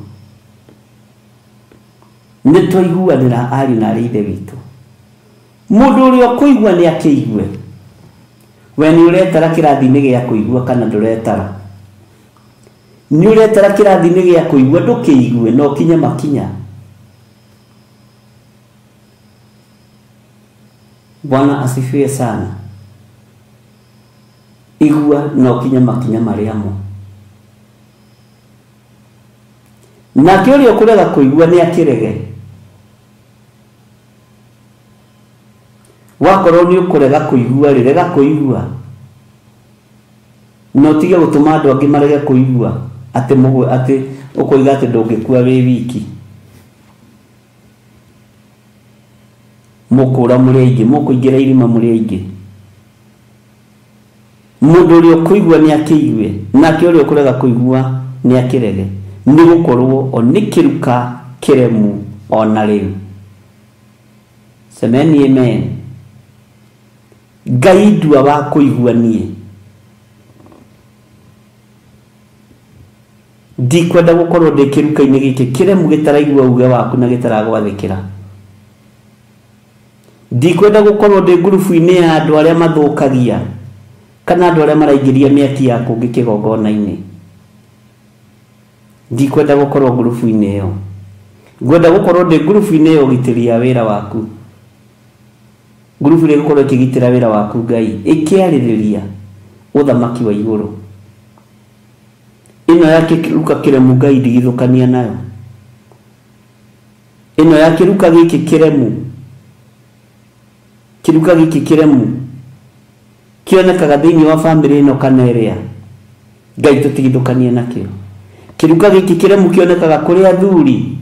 Nĩ twaiguanĩra ariũ na arĩ ithe witũ. Mũndũ ũrĩa ũkũigua nĩ akĩigue. We nĩ ũretara kĩrathi-inĩ gĩa kũigua kana ndũretara? Nĩ ũretara kĩrathi-inĩ gĩa kũigua, ndũkĩigue na ũkinye makinya. Bwana asifiwe sana. Igua na ũkinye makinya marĩa mo. Nake ũrĩa ũkũrega kũigua nĩ akĩrege. Wakorwo nĩ ũkũrega kũigua rĩ, rega kũigua. Na ũtige gũtũma andũ angĩ marege kũigua atĩ mũgwe atĩ ũkoiga atĩ ndũngĩkua wĩ wiki. Mũkũra mũrĩ aingĩ, mũkũingĩra irima mũrĩ aingĩ. Mũndũ ũrĩa ũkũigua nĩ akĩigue, nake ũrĩa ũkũrega kũigua nĩ akĩrege. Nĩ gũkorwo o nĩ kĩruka kĩremu ona rĩu. Semeni amen. Ngai ndua wa kũigua niĩ. Ndikwenda gũkorwo ndĩ kĩruka-inĩ gĩkĩ kĩremu gĩtaraigua uge waku na gĩtaragwathĩkĩra. Ndikwenda gũkorwo ndĩ ngurubu-inĩ ya andũ arĩa mathũkagia kana andũ arĩa maraingĩria mĩaki ya kũngĩ kĩgongona-inĩ. Ndikwenda gũkorwo ngurubu-inĩ ĩyo. Ngwenda gũkorwo ndĩ ngurubu-inĩ ya ũgitĩri ya wĩra waku. Ngurubu ĩrĩa ĩgũkorwo ĩkĩgitĩra wĩra waku Ngai, ĩkĩarĩrĩria ũthamaki wa igũrũ. Ĩno ya kĩruka kĩremu Ngai ndigithũkania nayo. Ĩno ya kĩruka gĩkĩ kĩremu, kĩruka gĩkĩ kĩremu kĩonekaga thĩinĩ wa bamĩrĩ ĩno kana ĩrĩa, Ngai tũtigithũkanie nakĩo. Kĩruka gĩkĩ kĩremu kĩonekaga kũrĩ athuri,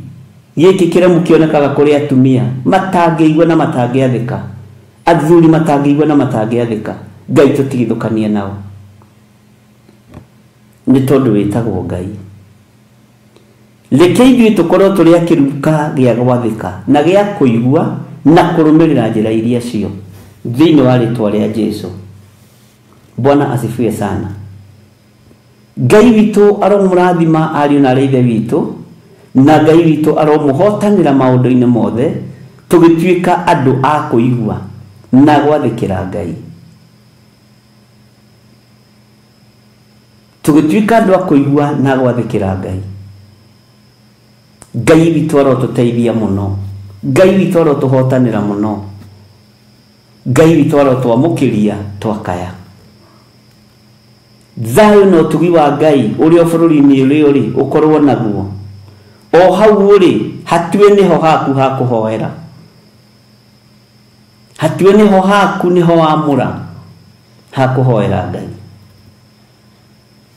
gĩkĩ kĩremu kĩonekaga kũrĩ atumia matangĩigua na matangĩathĩka. Athuri matangĩigua na matangĩathĩka, Ngai tũtigithũkanie nao. Nĩ tondũ wĩtagwo Ngai. Reke ithuĩ tũkorwo tũrĩ a kĩruka gĩa gwathĩka na gĩa kũigua na kũrũmĩrĩra njĩra iria cio thĩinĩ wa rĩtwa rĩa Jesu. Bwana asifiwe sana. Ngai witũ aromũrathima ariũ na arĩ ithe witũ, na Ngai witũ aromũhotanĩra maũndũ-inĩ mothe, tũgĩtuĩka andũ a kũigua na gwathĩkĩra Ngai. Tũgĩtuĩka andũ a kũigua na gwathĩkĩra Ngai. Ngai witũ arotũteithia mũno. Ngai witũ arotũhotanĩra mũno. Ngai witũ arotwamũkĩria twakaya. Thayũ na ũtugi wa Ngai ũrĩa bũrũri-inĩ ũrĩa ũrĩ ũkorwo naguo. O hau ũrĩ hatue nĩho haku ha kũhoera. Hatue nĩho haku nĩho wamũra ha kũhoera Ngai.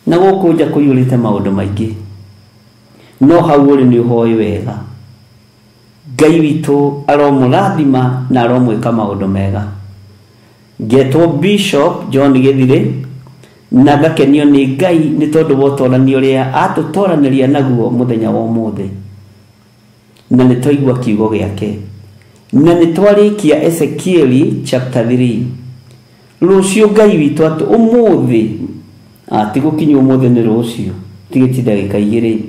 Na gũkũ nja kũiyũrĩte maũndũ maingĩ, no hau ũrĩ nĩ ũhoe wega. Ngai witũ aromũrathima na aromwĩka maũndũ mega. Ngetwo Bishop John Gĩthirĩ na ngakenio nĩ Ngai nĩ tondũ wa ũtorani ũrĩa atũtoranĩria naguo mũthenya wa ũmũthĩ. Na nĩ twaigua kiugo gĩake. Na nĩ twarĩkia Ezekieli chapter 3. Rũciũ Ngai witũ atĩ ũmũthĩ, ti gũkinya ũmũthĩ nĩ rũciũ, tigĩti ndagĩka igĩrĩ.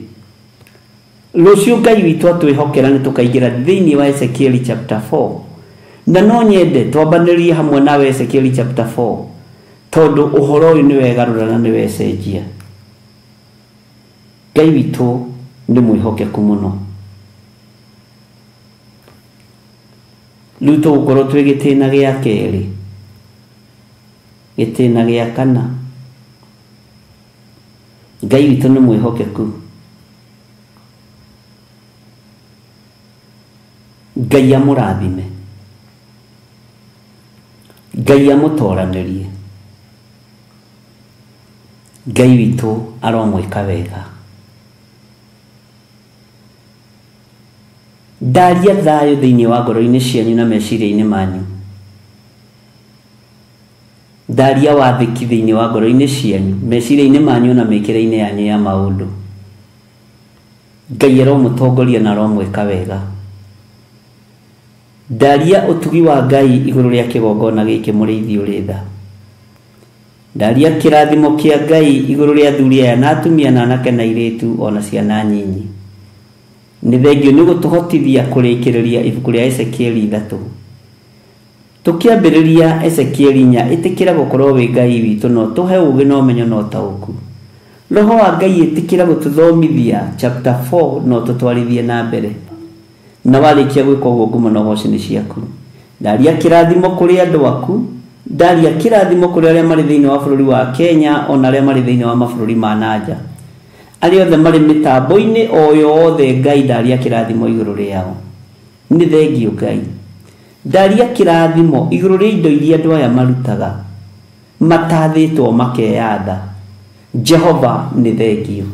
Rũciũ Ngai witũ atwĩhokera nĩ tũkaingĩra thĩinĩ wa Ezekieli chapter 4. Na no nyende twambanĩrie hamwe nawe Ezekieli chapter 4, tondũ ũhoro ũyũ nĩ wegarũra na nĩ wecenjia. Ngai witũ nĩ mwĩhokeku mũno. Rĩu tũgũkorwo twĩ gĩtĩna gĩa kerĩ, gĩtĩna gĩa kana. Ngai witũ nĩ mwĩhokeku. Ngai amũrathime. Ngai amũtoranĩrie. Ngai witũ aromwĩka wega. Ndaria thayũ thĩinĩ wa ngoro-inĩ cianyu na meciria-inĩ manyu. Ndaria wathĩki thĩinĩ wa ngoro-inĩ cianyu, meciria-inĩ manyu na mĩkĩre-inĩ yanyu ya maũndũ. Ngai aromũtongoria na aromwĩka wega. Ndaria ũtugi wa Ngai igũrũ rĩa kĩgongona gĩkĩ mũrĩithi ũrĩ tha. Ndaria kĩrathimo kĩa Ngai igũrũ rĩa athuri aya na atumia na anake na airĩtu ona ciana nyinyi. Nĩ thengio nĩ gũtũhotithia kũrĩkĩrĩria ibuku rĩa Ezekieli 3. Tũkĩambĩrĩria Ezekieli 4, ĩtĩkĩra gũkorwo wĩ Ngai witũ no tũhe ũũgĩ na ũmenyo na ũtaũku. Roho wa Ngai ĩtĩkĩra gũtũthomithia chapter 4 no tũtwarithie na mbere. Na warĩkia gwĩka ũguo ngumo na ũgoci nĩ ciaku. Ndaria kĩrathimo kũrĩ andũ aku, ndaria kĩrathimo kũrĩ arĩa marĩ thĩinĩ wa bũrũri wa Kenya ona arĩa marĩ thĩinĩ wa mabũrũri ma nanja. Arĩa othe marĩ mĩtambo-inĩ o yothe Ngai ndaria kĩrathimo igũrũ rĩao. Nĩ thengio Ngai. Ndaria kĩrathimo igũrũ rĩa indo iria andũ aya marutaga. Matathĩtwo makeyatha. Jehova nĩ thengio.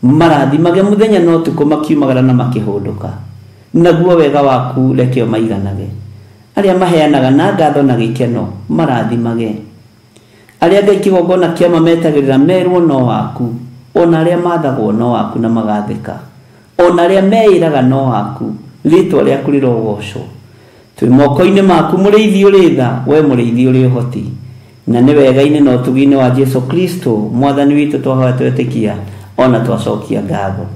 Marathimage mũthenya na ũtukũ makiumagara na makĩhũndũka. Naguo wega waku reke ũmaiganage. Arĩa maheanaga na ngatho na gĩkeno marathimage. Arĩa Ngai kĩgongona kĩama metagĩrĩra merwo no waku. Ona arĩa mathagwo no waku na magathĩka. Ona arĩa meĩraga no waku. Rĩtwa rĩaku rĩrogocwo. Twĩ moko-inĩ maku mũrĩithi ũrĩ tha, we mũrĩithi ũrĩ ũhoti. Na nĩ wega-inĩ na ũtugi-inĩ wa Jesu Kristo mwathani witũ twahoya twetĩkia ona twacokia ngatho.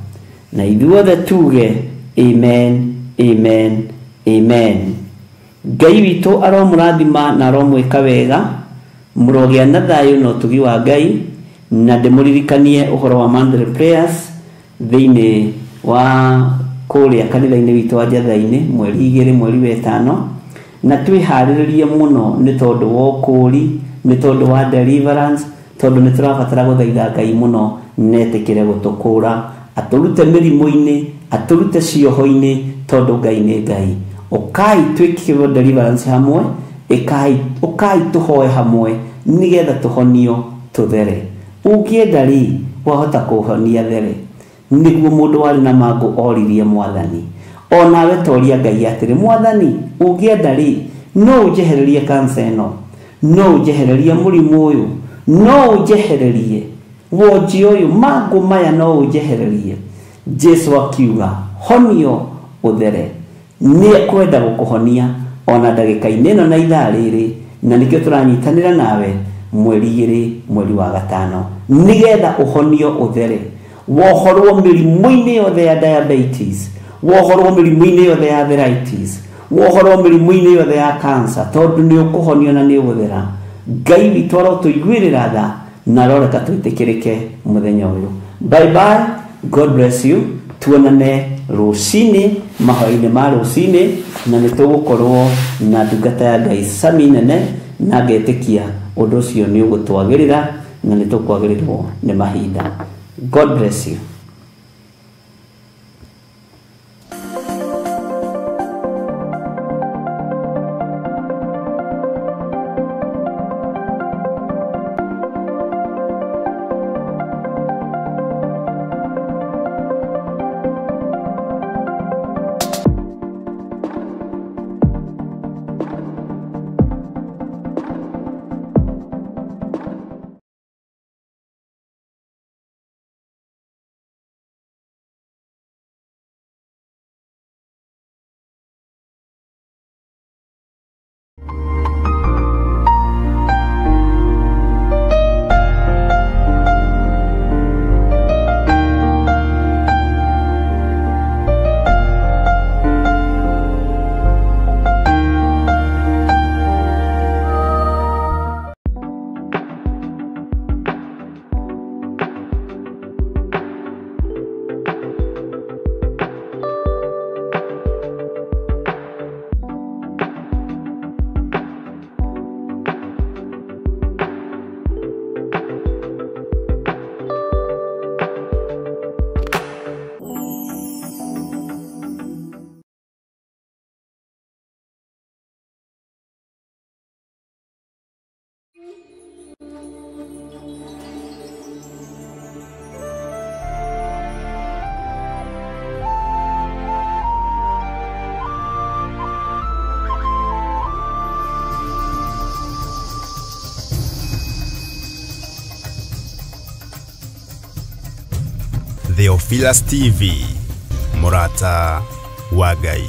Na ithuothe tuge amen, amen, amen. Ngai witũ aromũrathima na aromwĩka wega, mũrogĩa na thayũ na ũtugi wa Ngai, na ndĩmũririkanie ũhoro wa monthly prayers thĩinĩ wa kũrĩa kanitha-inĩ witũ wa Njatha-inĩ mweri 2 mweri wa 5, na twĩharĩrĩrie mũno nĩ tondũ wa ũkũũri, nĩ tondũ wa deliverance, tondũ nĩ tũrabatara gũthaitha Ngai mũno netĩkĩre gũtũkũra, atũrute mĩrimũ-inĩ, atũrute cioho-inĩ, tondũ Ngai nĩ Ngai. Ũkai twĩkĩrwo deliverance hamwe, ũkai tũhoe hamwe nĩgetha tũhonio tũthere. Ũngĩenda rĩ, wahota kũhonia there. Nĩguo mũndũ warĩ na mangũ oririe mwathani. Onawe toria Ngai atĩrĩ, mwathani ũngĩenda rĩ, no ũnjehererie kansa ĩno, no ũnjehererie mũrimũ ũyũ, no ũnjehererie wonji ũyũ, mangũ maya no ũnjehererie. Jesu akiuga honio ũthere. Nĩ ekwenda gũkũhonia ona ndagĩka-inĩ ĩno na ithaa rĩrĩ, na nĩkĩo tũranyitanĩra nawe mweri 2 mweri wa 5 nĩgetha ũhonio ũthere, wohorwo mĩrimũ-inĩ yothe ya diabetes, wohorwo mĩrimũ-inĩ yothe ya arthritis, wohorwo mĩrimũ-inĩ yothe ya cancer, tondũ nĩ ũkũhonio na nĩ ũgũthera. Ngai witũ arotũiguĩrĩra tha na aroreka twĩtĩkĩrĩke mũthenya ũyũ. Bye bye, God bless you. Tuonane rũcinĩ mahoya-inĩ ma rũcinĩ, na nĩ tũgũkorwo na ndungata ya Ngai Sami nene, na ngetĩkia ũndũ ũcio nĩ ũgũtwagĩrĩra na nĩ tũkwagĩrĩrwo nĩ mahinda. God bless you. Theophilus TV, Murata wa Ngai.